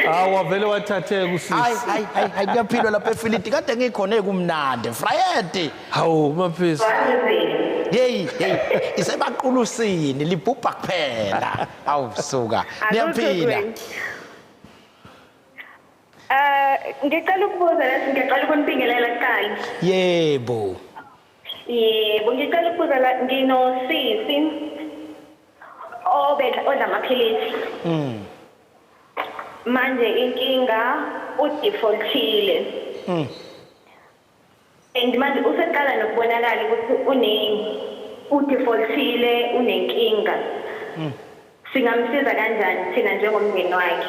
Hawu wavele wathatheka usisi. Hayi hayi hayi hayi kuyaphilwa lapha eFilidi kade ngikhona ekumnandi. Friday. Hawu Maphisa. Hey hey isebaqulusini libhubha kuphela. Awu suka. Niyaphila. Eh ngicela ukubuza la ngicela ukunibingelela kuqala. Yebo. Yebo ngicela ukubuza la nginosisi obedla odla amaphilisi. Manje inkinga udefaultile. And manje useqala nokubonakala ukuthi une udefaultile unenkinga. Singamsiza kanjani thina njengomndeni wakhe?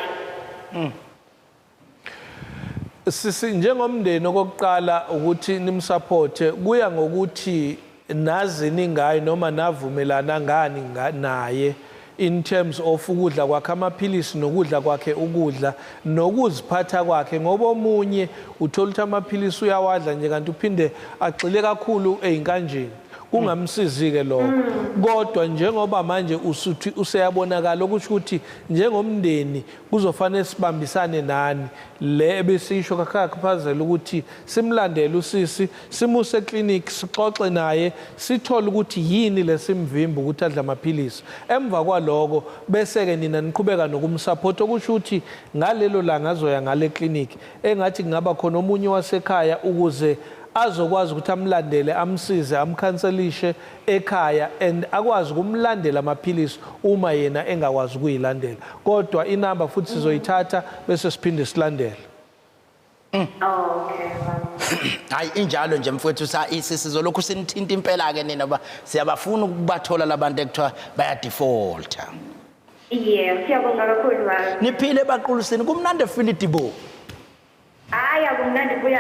Sisi njengomndeni okokuqala ukuthi nimsupporte kuya ngokuthi nazi ningayi noma navumelana ngani naye in terms of ukudla kwakhe amaphilisi nokudla kwakhe ukudla nokuziphatha kwakhe ngoba omunye uthola ukuthi amaphilisi uyawadla nje kanti uphinde agxile kakhulu ey'nkanjeni kungamsizi-ke lokho. Kodwa njengoba manje usuthi useyabonakala okusho ukuthi njengomndeni kuzofanele sibambisane nani le ebesisho kakhaphazela ukuthi simlandele usisi simuse eclinic sixoxe naye sithole ukuthi yini lesimvimba ukuthi adle amaphilisi emva kwaloko bese-ke nina niqhubeka nokumsupport okusho ukuthi ngalelo langa azoya ngale clinic engathi kungaba khona omunye wasekhaya ukuze azokwazi ukuthi amlandele amsize amkhanselishe ekhaya and akwazi ukumlandela amaphilisi uma yena engakwazi ukuyilandela kodwa inamba futhi sizoyithatha bese siphinde silandele. Okay. Hayi injalo nje mfowethu sa sizolokhu sinithinta impela ke nina ba siyabafuna ukubathola labantu ekuthiwa baya defaulter. Yebo, siyabonga kakhulu baba. Niphile baqulusini kumnandi eFilidi bo. Hayi akumnandi kuya.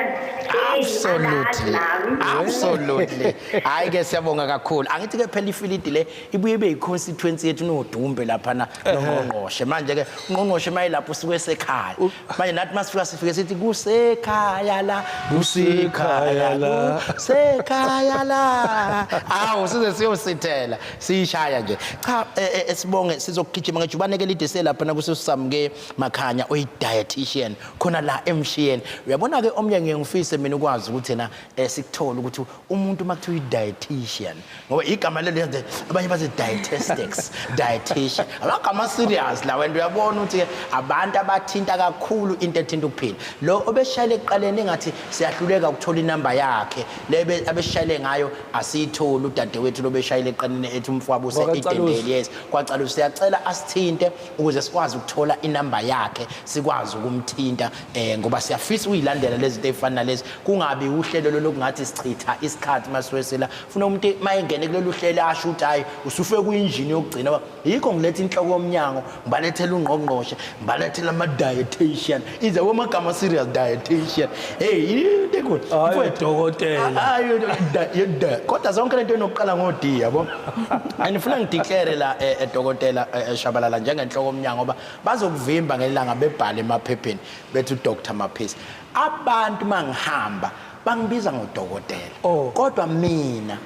Absolutely. Absolutely. Hayi ke siyabonga kakhulu. Angithi ke phela ifilidi le ibuye ibe yi-constituency yethu noDumbe laphana nongqongqoshe. Manje ke ungqongqoshe mayelapho usuke esekhaya. Manje nathi masifika sifike sithi kusekhaya la, kusekhaya la, kusekhaya la. Awu size siyosithela, siyishaya nje. Cha sibonge sizokugijima ngejubane ke lide selapha na kusesamke Makhanya oyi dietitian khona la emshiyeni. Uyabona ke omnye ngiye ngifise mina ukwazi ukuthi na sikuthole ukuthi umuntu uma kuthiwa i-dietitian ngoba igama lelo yenze abanye bathi dietetics dietitian amagama serious la wena uyabona ukuthi abantu abathinta kakhulu into ethinta ukuphila lo obeshayele ekuqaleni engathi siyahluleka ukuthola inamba yakhe le abeshayele ngayo asiyitholi udadewethu lo beshayele ekuqaleni ethi umfowabo use-Edendale yes kwacala siyacela asithinte ukuze sikwazi ukuthola inamba yakhe sikwazi ukumthinta eh ngoba siyafisa ukuyilandela lezi zinto ezifana nalezi kungabi uhlelo lokungathi sichitha isikhathi masiwesela funa umuntu mayengene kulolu hlelo asho ukuthi hayi usufe kuyinjini yokugcina yikho ngiletha inhloko yomnyango ngibalethela ungqongqoshe ngibalethela ama dietitian ize wamagama serious dietitian hey into enkulu Hayi dokotela hayi kodwa zonke lento inokuqala ngo D yabo andifuna ngideclare la dokotela Shabalala njengenhloko yomnyango ngoba bazokuvimba ngelanga bebhale emaphepheni bethi uDr Maphisa abantu mangihamba bangibiza ngodokotela Oh. kodwa mina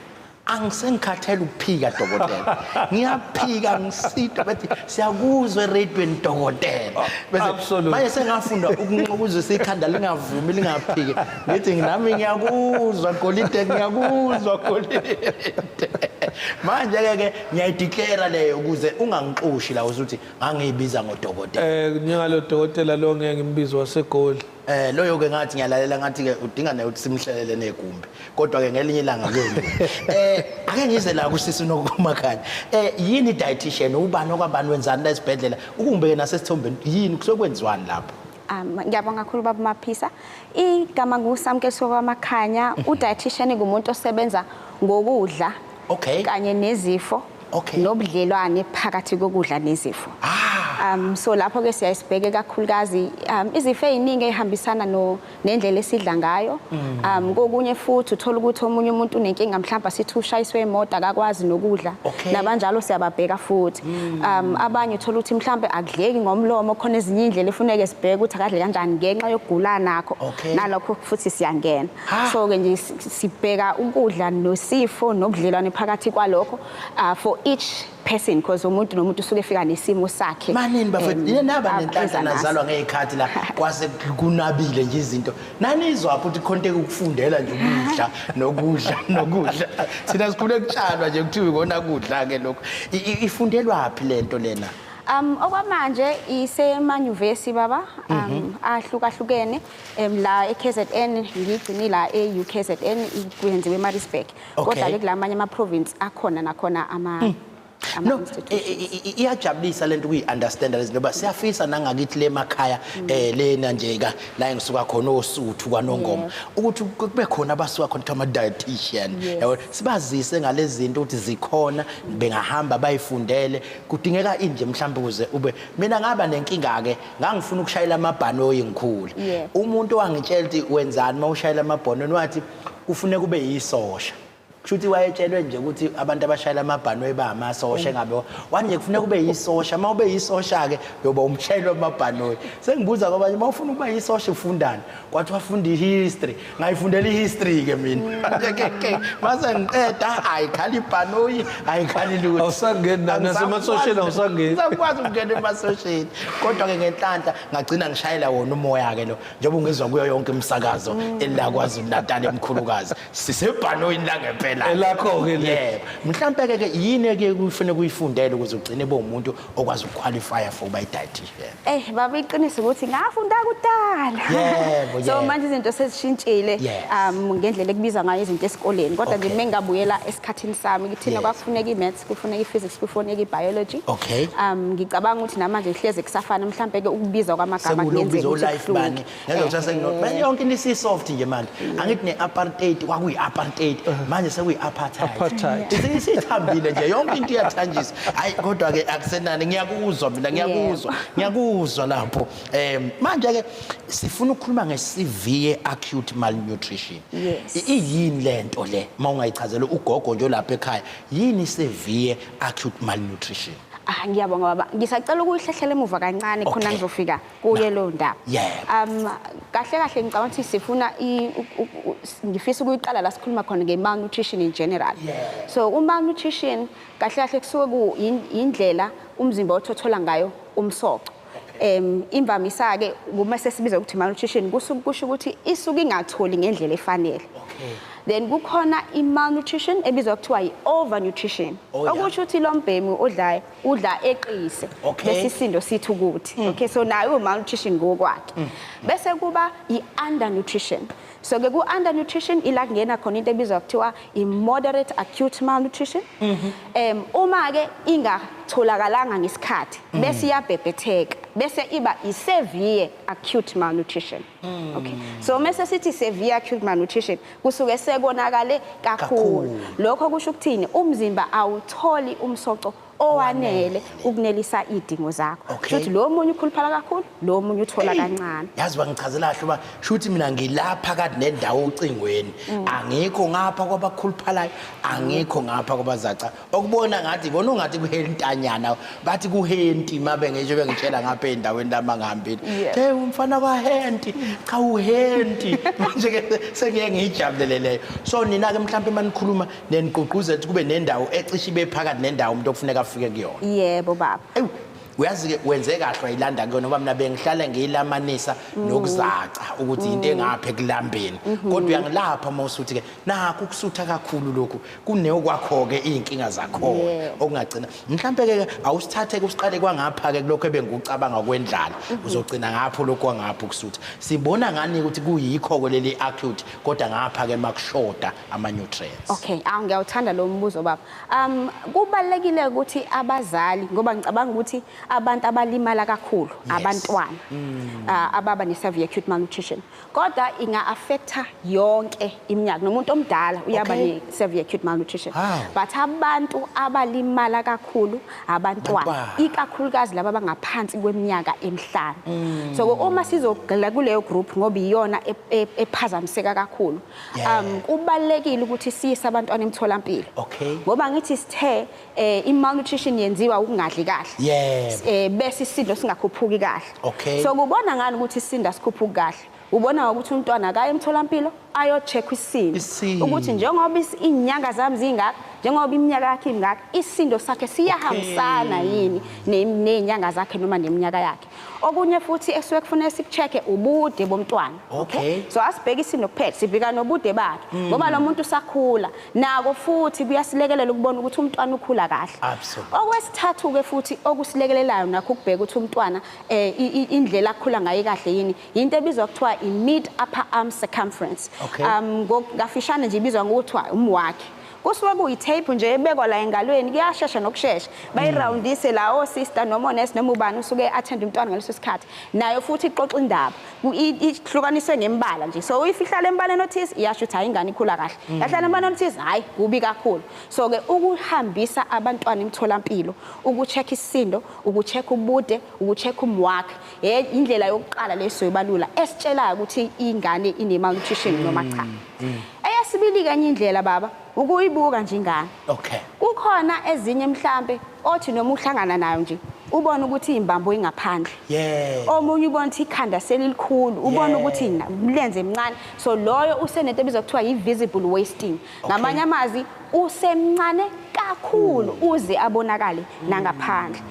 angisengikhathele ukuphika dokotela ngiyaphika ngisida bethi siyakuzwa eradweni dokotela bese Absolutely. manje sengafunda ukunqukuzisa ikhanda lingavumi lingaphiki ngithi nami ngiyakuzwa golide ngiyakuzwa golide. Manje ke ke ngiyayideclare leyo ukuze ungangixoshi la usuthi ngangiyibiza ngodokotela. Njengalo dokotela lo ngeke ngimbize waseGoli. Loyo ke ngathi ngiyalalela, ngathi ke udinga naye ukuthi simhlelele negumbi. Kodwa ke ngelinye ilanga kuyolunga. Ake ngize la kusisi nokumakhanya. Yini dietitian, ubani okwabani, wenzani la esibhedlela? Ukungibeke nasesithombeni, yini kusokwenziwani lapho? Ngiyabonga kakhulu, baba Maphisa. Igama nguSamkelo kwaMakhanya, u-dietitian ngumuntu osebenza ngokudla kanye nezifo nobudlelwane phakathi kokudla nezifo. So lapho ke siyayisibheke kakhulukazi izifo eziningi ezihambisana no nendlela esidla ngayo. Kokunye futhi uthola ukuthi omunye umuntu unenkinga, mhlawumbe sithi ushayiswe imoto, akakwazi nokudla. Nabanjalo siyababheka futhi. Abanye uthola ukuthi mhlawumbe akudleki ngomlomo, khona ezinye indlela efuneke sibheke ukuthi akadle kanjani ngenxa yokugula nakho. Nalokho futhi siyangena. So ke nje sibheka ukudla nosifo nobudlelwane phakathi kwalokho for each person, because umuntu nomuntu usuke efika nesimo sakhe. Manini bafethu, nina naba nenhlanhla, eza naso. Nazalwa ngey'khathi la kwase kunabile nje izinto. Nanizwa ukuthi khona ukufundela nje ukudla nokudla nokudla. Thina sikhule kutshalwa nje, kuthiwa ikona kudla ke lokho. Ifundelwaphi lento lena? Okwamanje isemanyuvesi, baba, ahlukahlukene, la eKZN, ngigcine la e-UKZN, kwenziwe eMaritzburg. Kodwa ke kulamanye ama province akhona nakhona ama No, institutions. Iyajabulisa lento ukuyi-understand lezi, ngoba siyafisa nangakithi le emakhaya, lena nje ka la engisuka khona oSuthu kwaNongoma, ukuthi kube khona abasuka khona kuthiwa ama-dietitian, yabo, sibazise ngalezi zinto ukuthi zikhona, bengahamba bayifundele. Kudingeka inje mhlawumbe ukuze ube, mina ngaba nenkinga-ke, ngangifuna ukushayela amabhanoyi ngikhule. Umuntu wangitshela ukuthi wenzani uma ushayela amabhanoyi, wathi kufuneka ube yisosha. Kusho ukuthi wayetshelwe nje ukuthi abantu abashayela amabhanoyi bayamasosha, engabe wathi nje kufuneka ube yisosha, uma ube yisosha-ke yoba umshayeli wamabhanoyi. Sengibuza kwabanye, uma ufuna ukuba yisosha ufundani? Kwathi wafunda i-history. Ngayifundela i-history-ke mina. Ke mase ngiqeda, ayikhala ibhanoyi, ayikhali lutho. Awusangeni nasemasosheni, awusangeni. Ngisakwazi ukungena emasosheni. Kodwa-ke ngenhlanhla ngagcina ngishayela wona umoya-ke lo, njengoba ungizwa kuyo yonke imisakazo ela KwaZulu Natal emkhulukazi, sisebhanoyini la ngempela. Elakho-ke le. Yebo. Mhlampe ke yini eke kufanele kuyifundele ukuze ugcine ube umuntu okwazi ukuqualify for ukuba i-dietitian? Baba, iqiniso ukuthi ngafunda kudala. So manje izinto sezishintshile ngendlela ekubizwa ngayo izinto esikoleni. Kodwa nje mengabuyela esikhathini sami, kithina kwakufuneka i-maths, kufuneka i-physics, kufuneka i-biology. Ngicabanga ukuthi namanje hleze kusafana, mhlambe ke ukubizwa kwamagama Sekulo kungenzeka kubizwa ukuthi o-life kuhluke. bani. Ngezwe kuthiwa manje yonke into isi-soft nje manje. Angithi ne-apartheid kwakuyi-apartheid, manje sekuyi-apartheid. Apartheid. Isithambile nje yonke into, iyathanjiswa. Hayi, kodwa ke akusenani, ngiyakuzwa mina, ngiyakuzwa. Ngiyakuzwa lapho. Manje ke sifuna ukukhuluma nge-severe acute malnutrition. Iyini lento le? Mawungayichazela ugogo nje lapha ekhaya, yini severe acute malnutrition? Ngiyabonga, baba. Ngisacela ukuyihlehlela emuva kancane khona ngizofika kuye leyo ndaba. Kahle kahle ngicabanga ukuthi sifuna ngifisa ukuyiqala la sikhuluma khona nge-malnutrition in general. So u-malnutrition kahle kahle kusuke indlela umzimba othothola ngayo umsoco. Imvamisa ke uma sesibiza ukuthi malnutrition kusho ukuthi isuke ingatholi ngendlela efanele. Then kukhona i-malnutrition ebizwa kuthiwa i-overnutrition. Okusho ukuthi lo mbhemu odlayo udla eqise. Bese isindo sithi ukuthi. Okay, so nayo malnutrition ngokwakhe. Bese kuba i-undernutrition. So ke ku-undernutrition ila kungena khona into ebizwa kuthiwa i-moderate acute malnutrition. Uma ke ingatholakalanga ngesikhathi, bese iyabhebhetheka, bese iba i-severe acute malnutrition. Okay. So mase sithi severe acute malnutrition kusuke sekonakale kakhulu. Kakhulu. Lokho kusho ukuthini? Umzimba awutholi umsoco owanele ukunelisa izidingo zakho. Kusho ukuthi lo munye ukhuluphala kakhulu, lo munye uthola Hey, kancane. Yazi bangichazela kahle uba shuthi mina ngilapha kade nendawo ocingweni. Angikho ngapha kwabakhuluphalayo, angikho ngapha kwabazaca. Okubona ngathi bona ungathi kuhentanyana, bathi kuhenti mabe ngisho bengitshela ngapha endaweni lama ngihambile. Hey, umfana kwaHenti, cha uHenti. Manje ke sengiye ngijabulele leyo. So nina ke mhlawumbe manikhuluma neniqhuqhuzela ukuthi kube nendawo ecishe ibe phakathi nendawo umuntu okufuneka afike kuyona. Yebo baba. Ewu, Uyazi-ke wenze kahle wayilanda kuyona, ngoba mina bengihlala ngiyilamanisa nokuzaca ukuthi into engapha ekulambeni, kodwa uyangilapha uma usuthi-ke nakho ukusutha kakhulu lokhu kuneokwakho-ke iy'nkinga zakhona okungagcina mhlampe-ke awusithathe-ke usiqale kwangapha-ke kulokhu ebengucabanga kwendlala, uzogcina ngapho lokhu kwangapha ukusutha. Sibona ngani ukuthi kuyikho-ke leli acute, kodwa ngapha-ke makushoda ama-nutrients? Okay, awu, ngiyawuthanda lo mbuzo, baba. Kubalekile ukuthi abazali, ngoba ngicabanga ukuthi abantu abalimala kakhulu abantwana ababa ne-severe acute malnutrition. Kodwa inga affecta yonke iminyaka, nomuntu omdala uyaba ne-severe acute malnutrition. But abantu abalimala kakhulu abantwana, Abantwana. ikakhulukazi laba abangaphansi kweminyaka emihlanu. So uma sizogxila kuleyo group, ngoba iyona ephazamiseka kakhulu. Kubalekile ukuthi siyise abantwana emtholampilo. Ngoba ngithi sithe i-malnutrition yenziwa ukungadli kahle. Bese isisindo singakhuphuki kahle. So kubona ngani ukuthi isisindo asikhuphuki kahle? Ubona ngokuthi umntwana akaye emtholampilo ayo-check isisindo. Isisindo. Ukuthi njengoba iy'nyanga zami zingaka, njengoba iminyaka yakhe ingaka, isisindo sakhe siyahambisana yini ney'nyanga zakhe noma neminyaka yakhe. Okunye futhi esuke kufuneka siku-check-e ubude bomntwana. So asibheke isisindo kuphela, sibheka nobude bakhe. Ngoba lo muntu usakhula, nako futhi kuyasilekelela ukubona ukuthi umntwana ukhula kahle. Okwesithathu-ke futhi okusilekelelayo nakho ukubheka ukuthi umntwana indlela akhula ngayo kahle yini, into ebizwa kuthiwa i-mid upper arm circumference. Ngafishane nje ibizwa ngokuthiwa umwakhe. Kusuke kuyi-tape nje ebekwa la engalweni, kuyashesha nokushesha. Bayirawundise la o-sister noma onesi noma ubani usuke attend umntwana ngaleso sikhathi. Nayo futhi ixoxa indaba. Ihlukaniswe ngembala nje. So if ihlala embaleni othize, iyasho ukuthi hayi, ingane ikhula kahle. Yahlala embaleni othize, hayi, kubi kakhulu. So ke ukuhambisa abantwana emtholampilo, uku-check isisindo, uku-check ubude, uku-check umwakhe. Indlela yokuqala leso yobalula esitshelayo ukuthi ingane ine malnutrition noma cha. Eyesibili kenye indlela, baba, ukuyibuka nje ingane. Kukhona ezinye mhlambe othi noma uhlangana nayo nje ubone ukuthi imbambo ingaphandle. Omunye ubona ukuthi ikhanda selilikhulu, ubone ukuthi umlenze emncane. So loyo usenento ebizwa kuthiwa i-visible wasting. Ngamanye amazwi usemncane kakhulu uze abonakale nangaphandle.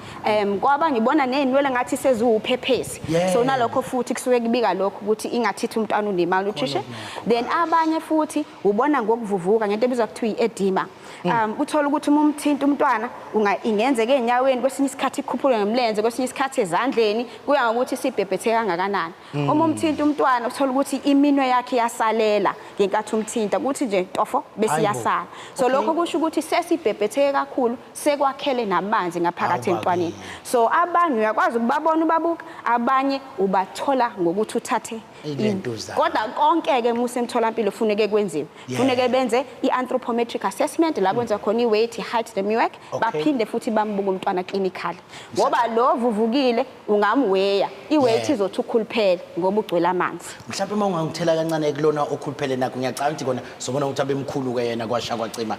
Kwabanye ubona nezinwele ngathi seziwuphephesi. So nalokho futhi kusuke kubika lokho ukuthi ingathithi umntwana une malnutrition. Then abanye futhi ubona ngokuvuvuka ngento ebizwa kuthiwa i-edema. Uthola ukuthi uma umthinta umntwana ingenzeka enyaweni, kwesinye isikhathi ikhuphuke ngemlenze, kwesinye isikhathi ezandleni, kuya ngokuthi sibhebhethe kangakanani. Uma umthinta umntwana uthola ukuthi iminwe yakhe iyasalela ngenkathi umthinta, kuthi nje tofo bese iyasala. So lokho kusho ukuthi sesibhebhetheke kakhulu, sekwakhele namanzi ngaphakathi emntwaneni. So abanye uyakwazi ukubabona ubabuka, abanye ubathola ngokuthi uthathe Ilento zabo. Kodwa konke-ke uma usemtholampilo kufuneke kwenziwe. Kufuneke benze i-anthropometric assessment la kwenziwa khona i-weight, i-height ne-MUAC, baphinde futhi bambuke umntwana clinically. Ngoba lo vuvukile ungamweya, i-weight izothi ukhuluphele ngoba ugcwele amanzi. Mhlawumbe uma ungangithela kancane kulona okhuluphele nakho, ngiyacabanga ukuthi kona sobona ukuthi abemkhulu-ke yena kwasha kwacima,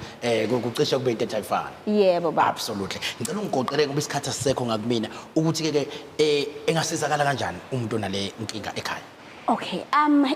kucishe kube into ethi ayifani. Yebo baba. Absolutely. Ngicela ungigoqele ngoba isikhathi asisekho ngakumina ukuthi ke engasizakala kanjani umuntu onale nkinga ekhaya. Okay,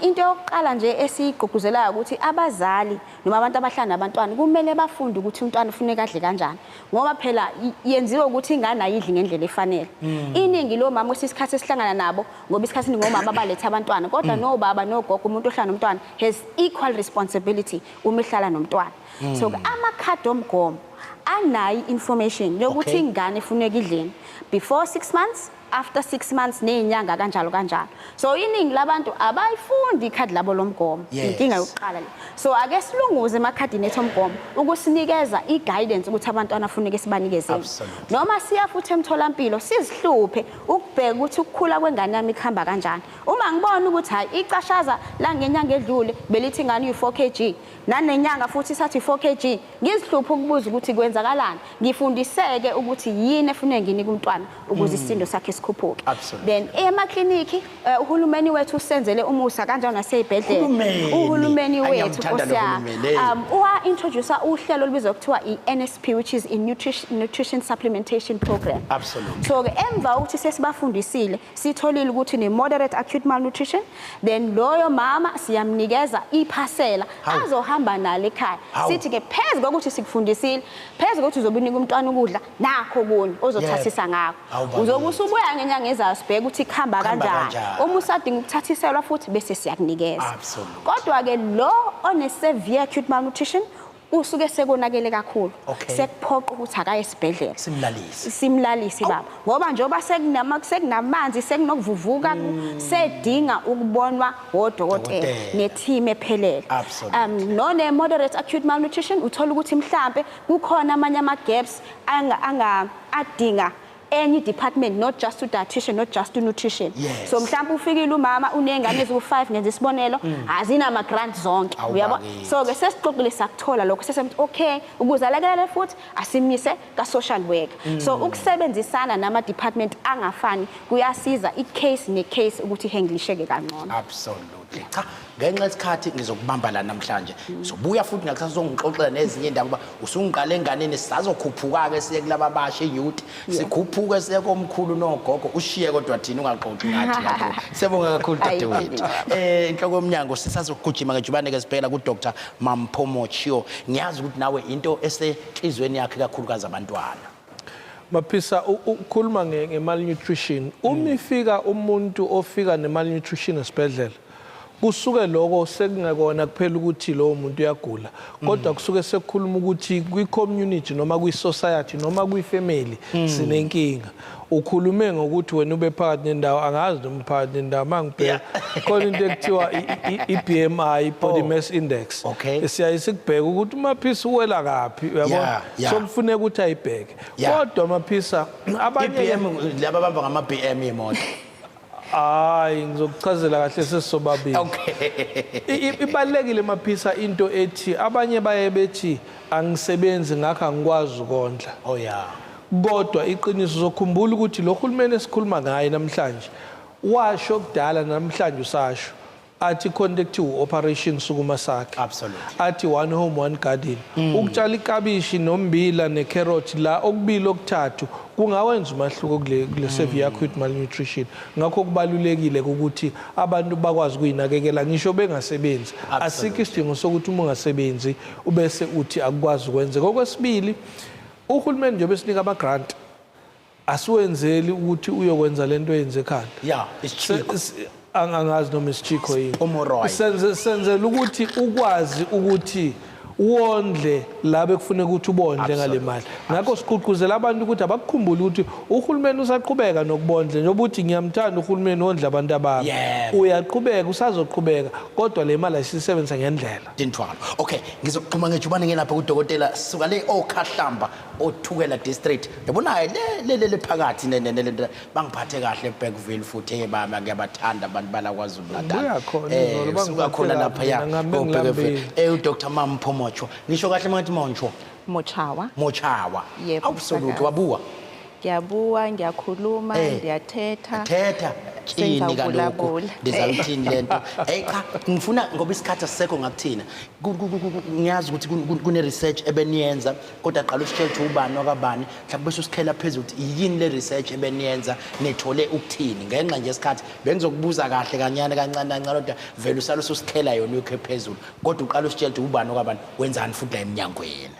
into yokuqala nje esiyigqugquzelayo ukuthi abazali noma abantu abahlala nabantwana kumele bafunde ukuthi umntwana ufuneka adle kanjani, ngoba phela yenziwe ukuthi ingane ayidli ngendlela efanele. Iningi lo mama kwesinye isikhathi esihlangana nabo, ngoba isikhathi esiningi omama abaletha abantwana, kodwa nobaba nogogo, umuntu ohlala nomntwana has equal responsibility uma ehlala nomntwana. So amakhadi omgomo anayo information yokuthi ingane ifuneka idleni before 6 months, after 6 months, nezinyanga kanjalo kanjalo. So iningi labantu abayifundi ikhadi labo lomgomo. Inkinga yokuqala le. So ake silunguze emakhadini ethu omgomo ukusinikeza i-guidance ukuthi abantwana afuneke sibanikezeni. Noma siya futhi emtholampilo sizihluphe ukubheka ukuthi ukukhula kwengane yami kuhamba kanjani. Uma ngibona ukuthi hayi, icashaza la ngenyanga edlule belithi ingane uyi-4 kg, nanenyanga futhi sathi 4 kg, ngizihluphe ukubuza ukuthi kwenzakalani, ngifundiseke ukuthi yini efuneka nginike umntwana ukuze isisindo sakhe sikhuphuke. Then emakliniki, uhulumeni wethu usenzele umusa kanjalo nasey'bhedlela. Uhulumeni. Uhulumeni Ay, wethu, ngiyamthanda Nkosi lo yami. hulumeni, hey. Uwa-introduce uhlelo olubizwa kuthiwa i-NSP, which is i-nutrition supplementation program. So ke emva kokuthi sesibafundisile, sitholile ukuthi ne-moderate acute malnutrition, then loyo mama siyamnikeza iphasela azohamba nalo ekhaya. Sithi ke phezu kokuthi sikufundisile, Phezu kokuthi uzobe unika umntwana ukudla, nakho okunye ozothathisa ngakho. Awu, bakithi. Uzobe usubuya ngenyanga ezayo sibheke ukuthi kuhamba Kuhamba kanjani. kanjani. Uma usadinga ukuthathiselwa futhi bese siyakunikeza. Absolutely. Kodwa-ke lo one-severe acute malnutrition usuke sekonakele kakhulu. Okay. Sekuphoqa ukuthi akaye esibhedlela. Simlalise. Simlalise baba. Ngoba njengoba sekunamanzi, sekunokuvuvuka, sedinga ukubonwa wodokotela Dokotela. ne-team ephelele. Absolutely. None moderate acute malnutrition uthola ukuthi mhlambe kukhona amanye ama gaps anga adinga any department, not just to dietitian, not just to nutrition. So mhlawumbe ufikile umama unengane eziwu5, ngenza isibonelo, azinama grant zonke, Awu, uyabo? bakithi. So ke sesixoxile sakuthola lokho, sesemthi okay, ukuze alekelele futhi asimise ka social worker. So ukusebenzisana nama department angafani kuyasiza i case ne case ukuthi ihandlisheke kangcono. Absolutely. Cha, ngenxa yesikhathi ngizokubamba la namhlanje. Sobuya futhi ngakusasa uzongixoxela nezinye indaba ngoba usungiqale enganeni, sisazokhuphuka ke siye kulaba abasha youth. Sikhuphuke siye komkhulu nogogo, ushiye kodwa thina ungaxoxi ngathi kakhulu. Siyabonga kakhulu Ayi, dadewethu. Inhloko yomnyango sisazogijima ngejubane ke sibhekela ku Dr Mampho Mochio. Ngiyazi ukuthi nawe into esenhlizweni yakhe kakhulukazi abantwana. Maphisa, ukhuluma nge-malnutrition. Uma ifika umuntu ofika ne-malnutrition esibhedlela, kusuke lokho sekungekona kuphela ukuthi lowo muntu uyagula, kodwa kusuke sekukhuluma ukuthi kwi-community noma kwi-society noma kwi-family sinenkinga. Ukhulume ngokuthi wena ube phakathi nendawo, angazi noma uphakathi nendawo, uma ngibheka khona into ekuthiwa i-BMI, body mass index. Siyaye sikubheka ukuthi uMaphisa uwela kaphi, uyabona? So kufuneka ukuthi ayibheke. Kodwa Maphisa, abanye I-BM, laba bamba ngama BM imoto. Hayi, ngizokuchazela kahle sesisobabili. Ibalulekile Maphisa into ethi abanye baye bethi angisebenzi ngakho angikwazi ukondla. Oh yeah. Kodwa iqiniso, uzokhumbula ukuthi lo hulumeni esikhuluma ngaye namhlanje washo kudala, namhlanje usasho, athi khona ekuthiwa Operation Sukuma Sakhe. Athi one home one garden. Ukutshala ikabishi nombila necarrot la okubili okuthathu kungawenza umahluko kule severe acute malnutrition. Ngakho kubalulekile ukuthi abantu bakwazi ukuyinakekela ngisho bengasebenzi. Asikho isidingo sokuthi uma ungasebenzi ubese uthi akukwazi ukwenzeka. Okwesibili, uhulumeni njengoba esinika ama grant asiwenzeli ukuthi uyokwenza lento eyenze ekhanda. Yeah, isichiko. Angazi noma isichiko yini. Umoroyi. Senzela ukuthi ukwazi ukuthi wondle la bekufuneka ukuthi ubondle ngale mali. Ngakho siqhuquzela abantu ukuthi abakukhumbule ukuthi uhulumeni usaqhubeka nokubondla, njengoba uthi ngiyamthanda uhulumeni wondla abantu abami. Uyaqhubeka, usazoqhubeka, kodwa le mali ayisisebenzisa ngendlela. Tinthwalo. Okay, ngizokuxhuma ngejubane ngelapha kudokotela suka le Okhahlamba oThukela district. Yabona le le le phakathi ne ne ne ne bangiphathe kahle eBergville futhi baba ngiyabathanda abantu bala KwaZulu Natal. Buya khona izolo, Suka bangiphathe khona kahle lapha ya, mina, ngihambe koBergville. ngilambile. uDr Mampho Mocho. Ngisho kahle mangathi Moncho. Mochawa. Mochawa. Yebo, Absolutely, msakazi. wabuwa. Ngiyabuwa, ngiyakhuluma, ndiyathetha. Thetha. Tyhini kaloku. Sengizawubulabula. Ndizawuthini le nto? Hey cha, ngifuna ngoba isikhathi asisekho ngakuthina. Ngiyazi ukuthi kune research ebeniyenza, kodwa qala usitshele ukuthi ubani wakabani, mhlawumbe bese usikhela phezulu ukuthi yini le research ebeniyenza, nithole ukuthini. Ngenxa nje yesikhathi bengizokubuza kahle kancane kancane kancane, kodwa vele usale ususikhela yona uyokhe phezulu. Kodwa uqala usitshele ukuthi ubani wakabani, wenzani futhi la eminyangweni.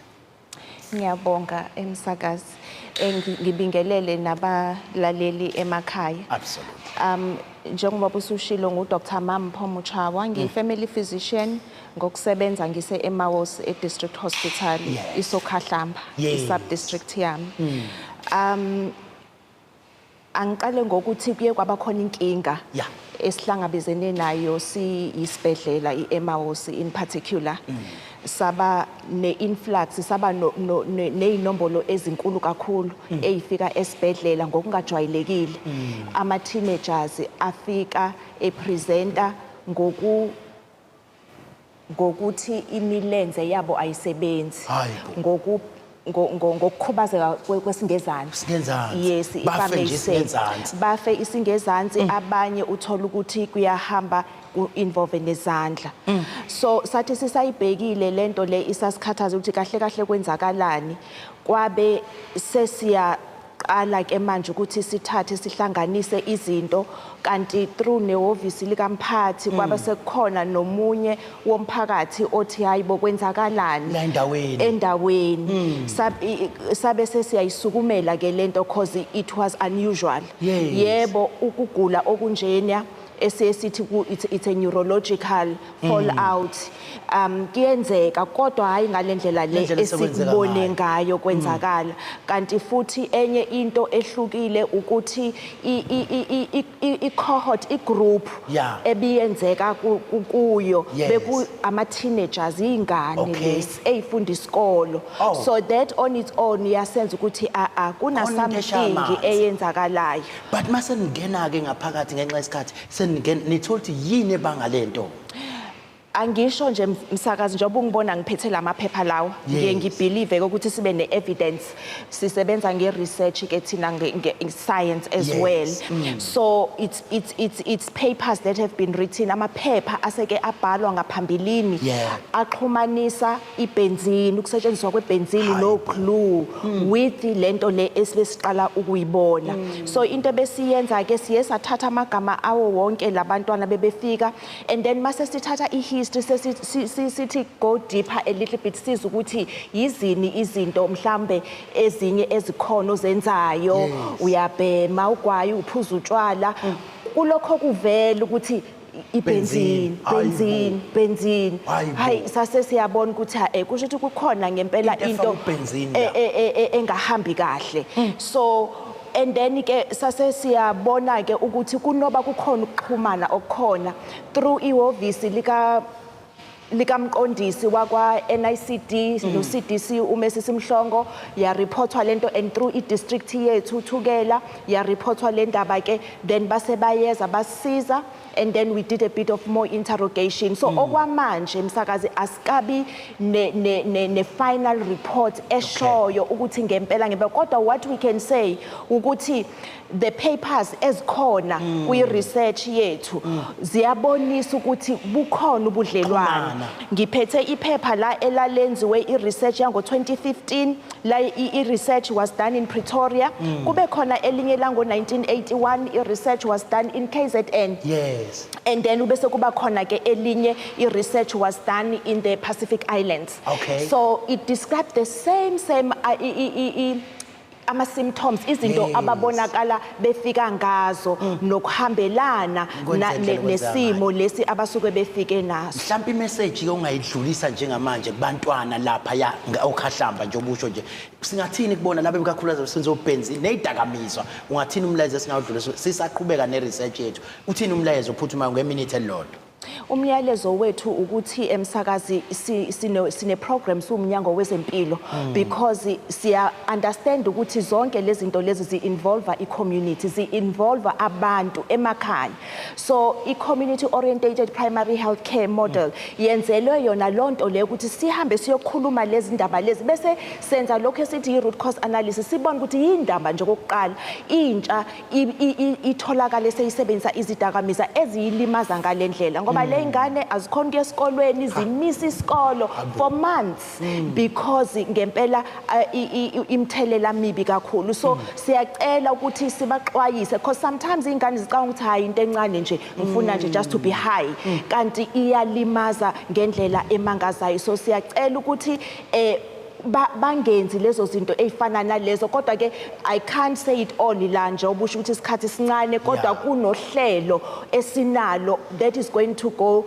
Ngiyabonga emsakazi. Ngibingelele nabalaleli emakhaya. Njengoba usushilo ngu Dr Mampho Mochawa, ngiyi family physician ngokusebenza ngise eMawosi e District Hospital, iSokhahlamba, i sub district yami. Angiqale ngokuthi kuye kwaba khona inkinga esihlangabezene nayo siyisibhedlela iEmawosi in particular. Saba ne-influx, saba ney'nombolo ezinkulu kakhulu ey'fika esibhedlela ngokungajwayelekile. Ama-teenagers afika epresenta ngokuthi imilenze yabo ayisebenzi. Hayibo. Ngokukhubazeka kwesingezansi. Isingezansi. Yes, Bafe if I may nje say. isingezansi. Bafe isingezansi, abanye uthola ukuthi kuyahamba ku-involve nezandla. So sathi sisayibhekile lento le isasikhathaza ukuthi kahle kahle kwenzakalani. Kwabe sesiyaqala Sasiqala ke manje ukuthi sithathe sihlanganise izinto, kanti through nehhovisi likamphathi kwaba sekukhona nomunye womphakathi othi, "Hayi bo, kwenzakalani La endaweni?" Endaweni. Sabe sesiyayisukumela ke lento cause it was unusual. Yebo, ukugula okunjena esiye sithi it's a neurological fallout, kuyenzeka, kodwa hayi ngalendlela le Lendlela esekwenzeka esikubone ngayo. Ngayo kwenzakala. Kanti futhi enye into ehlukile ukuthi i-cohort, i-group ebiyenzeka kuyo beku ama teenagers, ingane lesi eyifunda isikolo. So that on its own iyasenza ukuthi a a kuna Khona into eshaya something amanzi. eyenzakalayo. But mase ningena-ke ngaphakathi, ngenxa yesikhathi, seningena nithola ukuthi yini ebanga lento? Angisho nje, msakazi, njengoba ungibona ngiphethe lamaphepha lawa, ngiye ngibelieve ukuthi sibe ne-evidence. Sisebenza nge-research ke thina, nge-science as well. So it's papers that have been written, amaphepha aseke abhalwa ngaphambilini axhumanisa ibenzini, ukusetshenziswa kwebenzini Hayi bo. No-glue with lento le esibe siqala ukuyibona. So into ebesiyenza ke, siye sathatha amagama awo wonke labantwana bebefika, and then mase sithatha i-history, sithi go deeper a little bit, siza ukuthi yizini izinto mhlambe ezinye ezikhona ozenzayo. Uyabhema ugwayi, uphuza utshwala, kulokho kuvela ukuthi ibenzini. Benzini. Hayi bo. Benzini, benzini. Hayi bo. Hayi, sase siyabona ukuthi ha, kusho ukuthi kukhona ngempela Into into efaka ubenzini la. Engahambi kahle. So and then ke sase siyabona ke ukuthi kunoba kukhona ukuxhumana okukhona through ihhovisi likamqondisi wakwa NICD no CDC uMesisi Mhlongo, yareportwa lento, and through i-district yethu Thukela yareportwa le ndaba ke. Then base bayeza basiza, and then we did a bit of more interrogation. So okwamanje, msakazi, asikabi ne final report eshoyo ukuthi ngempela ngempela, kodwa what we can say ukuthi the papers ezikhona kwi research yethu ziyabonisa ukuthi bukhona ubudlelwano. Xhumana. Ngiphethe iphepha la elalenziwe i-research yango-2015 la, i-research was done in Pretoria. Kube khona elinye lango-1981, i-research was done in KZN. And then ubese kuba khona ke elinye, i-research was done in the Pacific Islands. So it described the same ama-symptoms, izinto ababonakala befika ngazo nokuhambelana Kwenza indlela okwenza nesimo lesi abasuke befike naso. Mhlawumbe imessage ke ongayidlulisa njengamanje kubantwana lapha ya okhahlamba nje, obusho nje, singathini kubona laba ikakhulukazi abasenza obenzini nezidakamizwa? Ungathini umlayezo esingawudlulisa sisaqhubeka ne-research yethu? Uthini umlayezo ophuthumayo ngeminute elilodwa? Umyalezo wethu ukuthi, emsakazi, sine program siwumnyango wezempilo, because siya understand ukuthi zonke lezi zinto lezi zi-involve i-community, zi-involve abantu emakhaya. So i-community orientated primary health care model yenzelwe yona lonto leyo, ukuthi sihambe siyokhuluma lezi ndaba lezi, bese senza lokho esithi i-root cause analysis, sibone ukuthi yindaba nje kokuqala intsha itholakale seyisebenzisa izidakamizwa eziyilimaza ngale ndlela, ngoba le ingane azikhona ukuya esikolweni, zimisa isikolo for months because ngempela imithelela mibi kakhulu. So siyacela ukuthi sibaxwayise, because sometimes ingane zicabanga ukuthi, "Hayi, into encane nje, ngifuna nje just to be high," kanti iyalimaza ngendlela emangazayo. So siyacela ukuthi bangenzi lezo zinto ey'fana nalezo. Kodwa ke I can't say it all la nje, obusho ukuthi isikhathi sincane, kodwa kunohlelo esinalo that is going to go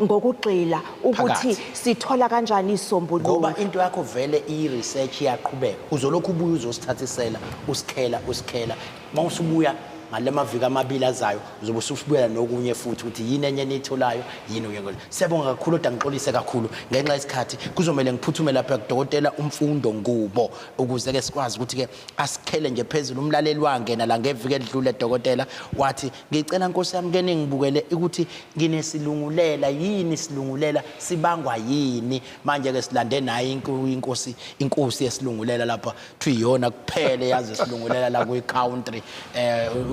ngokugxila ukuthi Phakathi. sithola kanjani isombululo. Ngoba into yakho vele i-research iyaqhubeka, uzolokhu ubuye uzosithathisela, usikhela usikhela. Uma usubuya ngale maviki 2 azayo, uzobe usubuyela nokunye futhi, ukuthi yini enye eniyitholayo, yini okunye. Siyabonga kakhulu, kodwa ngixolise kakhulu ngenxa yesikhathi, kuzomele ngiphuthume lapha kudokotela uMfundo Ngubo ukuze-ke sikwazi ukuthi-ke asikhele nje phezulu. Umlaleli wangena la ngeviki edlule, dokotela, wathi, "Ngicela nkosi yami ke ningibukele ukuthi nginesilungulela. Yini isilungulela? Sibangwa yini?" Manje-ke silande naye inkosi yesilungulela lapha, kuthiwa iyona kuphela eyazi isilungulela la kwi-country.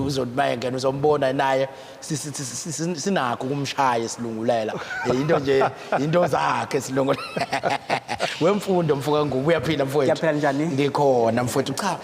Uzothi mayengena uzombona naye, sinakho ukumshaya isilungulela. Into nje into zakhe isilungulela. Wemfundo mfoka Ngubo, uyaphila mfowethu? Ngiyaphila, njani? Ngikhona mfowethu. Cha,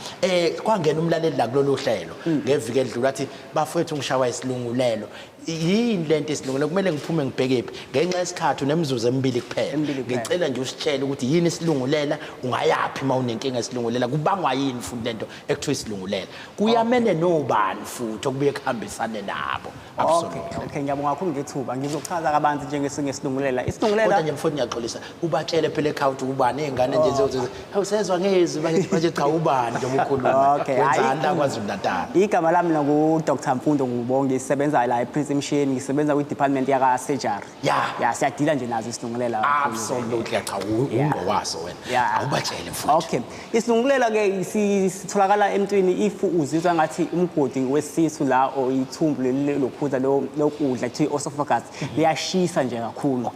kwangena umlaleli la kulolu hlelo ngeviki edlula, athi bafowethu ngishawa isilungulelo. Yini lento isilungulelo? Kumele ngiphume ngibhekephi? Ngenxa yesikhathi unemizuzu emibili kuphela. Emibili kuphela. Ngicela nje usitshele ukuthi yini isilungulela, ungayaphi uma unenkinga esilungulela, kubangwa yini futhi lento ekuthiwa isilungulela, kuyamene nobani futhi okubuye kuhambisane nabo? Okay, okay, ngiyabonga kakhulu ngethuba. Ngizochaza kabanzi njengesingesilungulela. Isilungulela Kodwa nje mfowethu ngiyaxolisa, ubatshele phela ekhaya ukuthi ubani, iy'ngane nje zokuthi hawu sezwa ngezwi bakithi, manje cha ubani njengoba ukhuluma. Okay, wenzani hayi. la KwaZulu Natal? Igama lami mina ngu-Dr Mfundo Ngubo, ngisebenza la ePrince Mshiyeni, ngisebenza kwi-department yaka-surgery. Ya, siyadila nje nazo isilungulela kakhulu. Absolutely, cha, ungqo waso wena. Awubatshele mfowethu. Okay. Isilungulela ke sitholakala emntwini if uzizwa ngathi umgodi wesisu la or ithumbu leli lokhuza lokudla kuthiwa i-esophagus liyashisa nje kakhulu.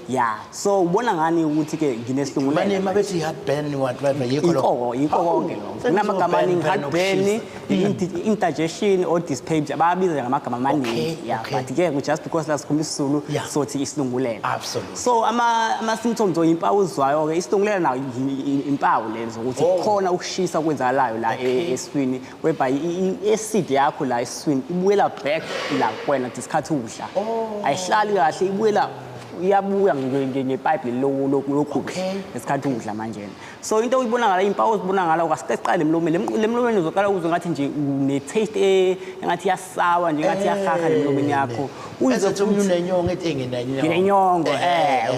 Yeah. So ubona ngani ukuthi ke nginesilungulela? Manje mabethi heartburn whatever, yikho lokho. Yikho, yikho konke lokho. Kunamagama amaningi, heartburn, indigestion or dyspepsia, bayabiza nje ngamagama amaningi. Yeah, but ke just because la sikhuluma isiZulu sothi isilungulela. So ama symptoms or impawu uzwayo ke, isilungulela nayo impawu lezo ukuthi khona ukushisa okwenzakalayo la esiswini, whereby i-acid yakho la esiswini ibuyela back la kuwena ngesikhathi udla. Ayihlali kahle, ibuyela, iyabuya ngepipe leli lokudla ngesikhathi udla manje. So into oyibona ngala, impawu ozibona ngala, ukasiqale emlomeni. Lemlomeni uzoqala uzwe ngathi nje une-taste engathi iyasawa nje, engathi iyahaha lemlomeni yakho. Uzwe Ezethu omunye futhi unenyongo, ethi nginenyongo. Nginenyongo,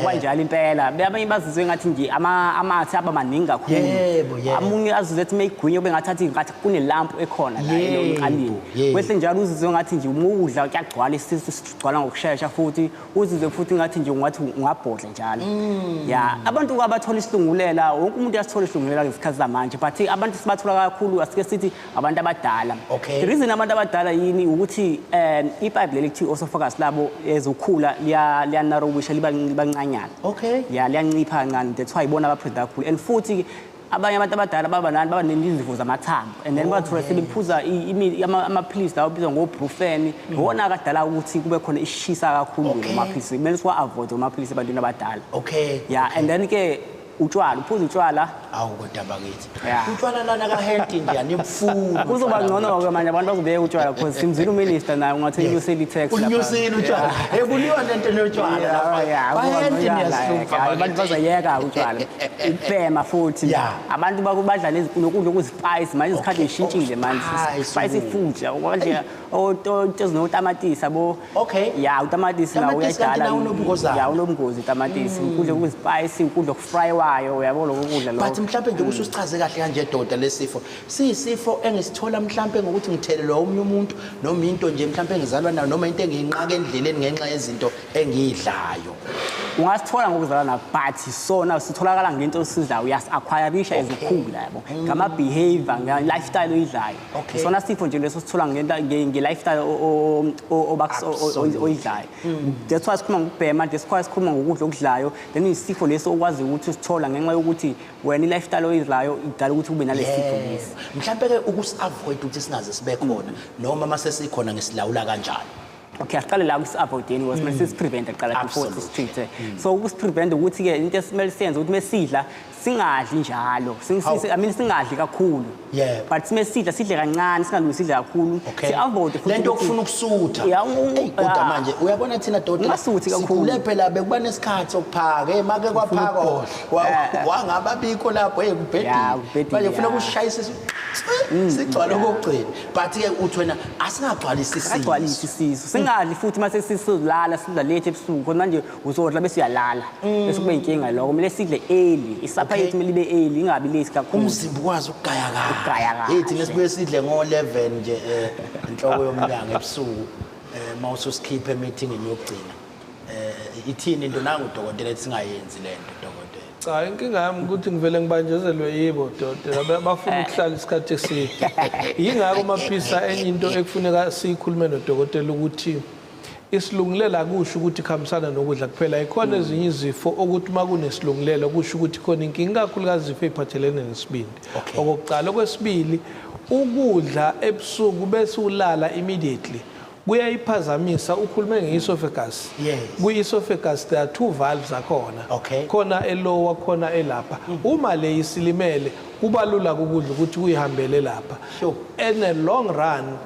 kanjalo impela. Abanye bazizwe ngathi nje amathe aba maningi kakhulu. Yebo, yebo. Amunye azizwe ethi meyigwinya ube ngathi ngathi kunelampu ekhona la emqaleni. Kwese njalo uzizwe ngathi nje uma udla kuyagcwala isisu, sigcwala ngokushesha futhi uzizwe futhi ngathi nje ungathi ungabhodla njalo. Ya, abantu abathola isilungulela, wonke umuntu uyasithola isilungulela ngesikhathi samanje, but abantu sibathola kakhulu asike sithi abantu abadala. The reason abantu abadala yini ukuthi ipipe leli kuthiwa esophagus labo ezokhula liyanarrowisha, liba ncanyana. Ya, liyancipha kancane, that's why ibona abaphila kakhulu. And futhi abanye abantu abadala baba nani, baba nezifo zamathambo, and then bathola sebephuza amaphilisi lawo abizwa ngo-Brufen. Iwona akadala ukuthi kube khona ishisa kakhulu ngamaphilisi. Kumele siwa-avoid amaphilisi ebantwini abadala. Ya, and then ke utshwala, uphuza utshwala. Awu kodwa bakithi. Yeah. Utshwala lana ka-health nje animfuni. Kuzoba ngcono-ke manje abantu bazobeka utshwala because simzile uminister naye ungathi unyusile i-tax lapha. Unyusile utshwala. Yeah. Hey, kuliwa lento notshwala Yeah, lapha. yeah, Ba kuba healthy ngcono niyahlupha la, abantu bakithi. bazoyeka utshwala. Ukubhema futhi. Yeah. Abantu badla nokudla okuzispice manje isikhathi ngishintshile manje. Spice Spicy ukudla. food, yabo, manje into ezinotamatisi yabo. Okay. Yeah, utamatisi nawo Tamatisi kanti uyadala. nawo unobungozana. Yeah, unobungozi utamatisi. Ukudla okuzispice, ukudla okufrywayo, uyabo lokho kudla lokho. But mhlambe nje ususichaze kahle kanje doda lesifo. Siyisifo engisithola mhlambe ngokuthi ngithelelwa omunye umuntu noma into nje mhlambe engizalwa nayo noma into engiyinqaka endleleni ngenxa yezinto engiyidlayo. Ungasithola ngokuzalwa nakho, but sona sitholakala ngento osidlayo, uyasi-acquireisha as ukhula yabo. Ngama behavior, nge lifestyle oyidlayo. Sona sifo nje leso sithola nge lifestyle oyidlayo. That's why sikhuluma ngokubhema, that's why sikhuluma ngokudla okudlayo. Then isifo leso okwazi ukuthi usithola ngenxa yokuthi wena i-lifestyle oyidlayo idala ukuthi ube nalesi sifo lesi. Mhlambe ke ukusi-avoid ukuthi singaze sibe khona noma mase sikhona ngesilawula kanjani? Okay, asiqale la kusi-avoideni because kumele sisi-prevent kuqala before sisi-treat. So ukusi-prevent ukuthi ke into esimele siyenze ukuthi mesidla singadli njalo. I mean singadli kakhulu. But simesidla sidle kancane, singalungi sidle kakhulu. Si-avoid futhi Lento ukuthi okufuna ukusutha. Yeah, Hey, kodwa manje uyabona thina dodela Ungasuthi kakhulu. Sikhule phela bekuba nesikhathi sokuphaka, hey make kwaphakwa wangababikho lapho, hey kubhedile. Yeah, kubhedile, Manje ufuna yeah. ukushayisa sigcwale okugcina. But ke uthi wena asingagcwalisi isisu. Asingagcwalisi isisu. Singadli futhi mase sizolala sidla late ebusuku. Khona manje uzodla bese uyalala. Bese kube inkinga lokho. Kumele sidle early. Isapha yethu kumele ibe early, ingabi late kakhulu. Umzimba ukwazi ukugaya kahle. Ukugaya kahle. Hey thina sibuye sidle ngo-11 nje enhloko yomnyango ebusuku. Mawususikhipha emeetingini yokugcina. Ithini into nangu udokotela ethi singayenzi lento dokotela? Cha, inkinga yami ukuthi ngivele ngibanjezelwe yibo dokotela, bafuna ukuhlala isikhathi eside. Yingakho Maphisa enye into ekufuneka siyikhulume nodokotela ukuthi isilungulela akusho ukuthi kuhambisana nokudla kuphela. Ikhona ezinye izifo ukuthi uma kunesilungulela kusho ukuthi khona inkinga, ikakhulukazi izifo ey'phathelene nesibindi. Okokuqala. Okwesibili, ukudla ebusuku bese ulala immediately. Kuyayiphazamisa. Ukhulume nge-esophagus. Kwi-esophagus there are two valves akhona. Khona e-lower, khona elapha. Uma le isilimele, kuba lula ukudla ukuthi kuyihambele lapha. In the long run,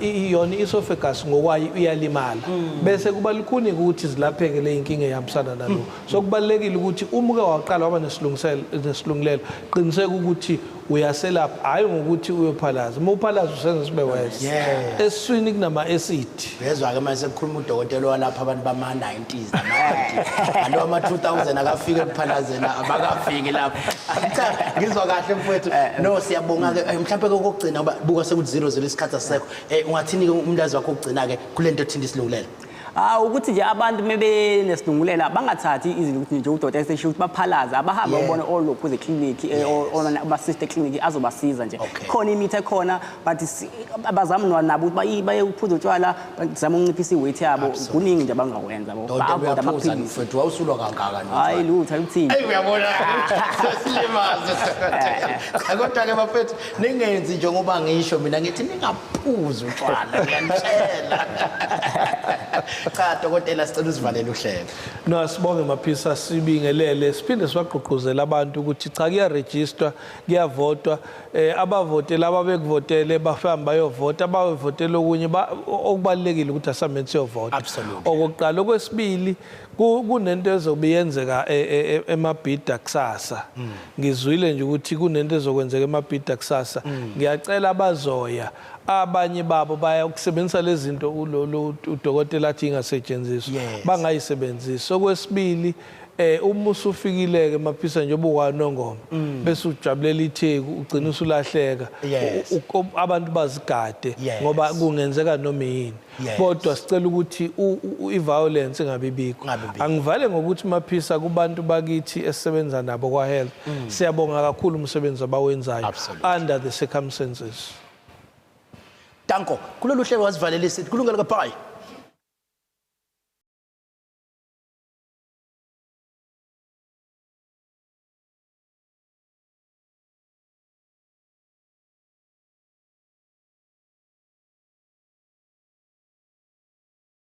yona i-esophagus ngokwayo iyalimala, bese kuba lukhuni ukuthi zilapheke le inkinga ehambisana nalo. So kubalulekile ukuthi uma uke waqala waba nesilungiselelo, qiniseka ukuthi uyaselapha, hhayi ngokuthi uyophalaza. Uma uphalaza usenza sibe worse. Esiswini kunama-acid. Uyezwa-ke manje, sekukhuluma udokotela walapha abantu bama-90s nama-80s, alo ama-2000 akafike ekuphalazeni, abakafiki lapho. Cha, ngizwa kahle mfowethu. No, siyabonga-ke. Mhlawumpe-ke okokugcina, ngoba buka sekuthi 00, isikhathi asisekho, ungathini-ke umlazi wakho wokugcina-ke kule nto ethinta isilungulela? Ah, ukuthi nje abantu mebenesilungulela bangathathi izinto ukuthi nje udokotela esesho ukuthi baphalaze, abahambe ubone olokhu ze-clinic, ama-sister clinic azobasiza nje. Khona imithi ekhona, but abazame nabo ukuthi baye ukuphuza utshwala, bazame ukunciphisa i-weight yabo. Kuningi nje abangakwenza bo. Dokotela, Ba-avoid uyaphuza? amaphilisi. Mfowethu, wawusulwa kangaka nje? Hayi, lutho, aluthini. Eyi, uyabona, sesilimaze. Cha, kodwa-ke bafethu, ningenzi njengoba ngisho mina, ngithi ningaphuzi utshwala, ngiyanitshela. Cha, dokotela, sicela usivalele uhlelo. No, asibonge Maphisa, sibingelele, siphinde sibagqugquzele abantu ukuthi cha, kuyarejistwa, kuyavotwa. Abavotele, ababekuvotele bahambe bayovota, abavotele okunye, okubalulekile ukuthi asambe siyovota. Okokuqala. Okwesibili, kunento ezobe yenzeka eMabhida kusasa. Ngizwile nje ukuthi kunento ezokwenzeka eMabhida kusasa. Ngiyacela abazoya, abanye babo baya ukusebenzisa lezi zinto udokotela athi ingasetshenziswa, bangayisebenzisi. Okwesibili, uma usufikile ke Maphisa, njengoba ukwaNongoma, bese ujabulela iTheku, ugcina usulahleka. Abantu bazigade ngoba kungenzeka noma yini. Kodwa sicela ukuthi i-violence ingabi bikho. Ingabi bikho. Angivale ngokuthi Maphisa, kubantu bakithi esisebenza nabo kwa-health, siyabonga kakhulu umsebenzi abawenzayo under the circumstances. Danko, kulolu hlelo wazivalelisa, kulungele, bye.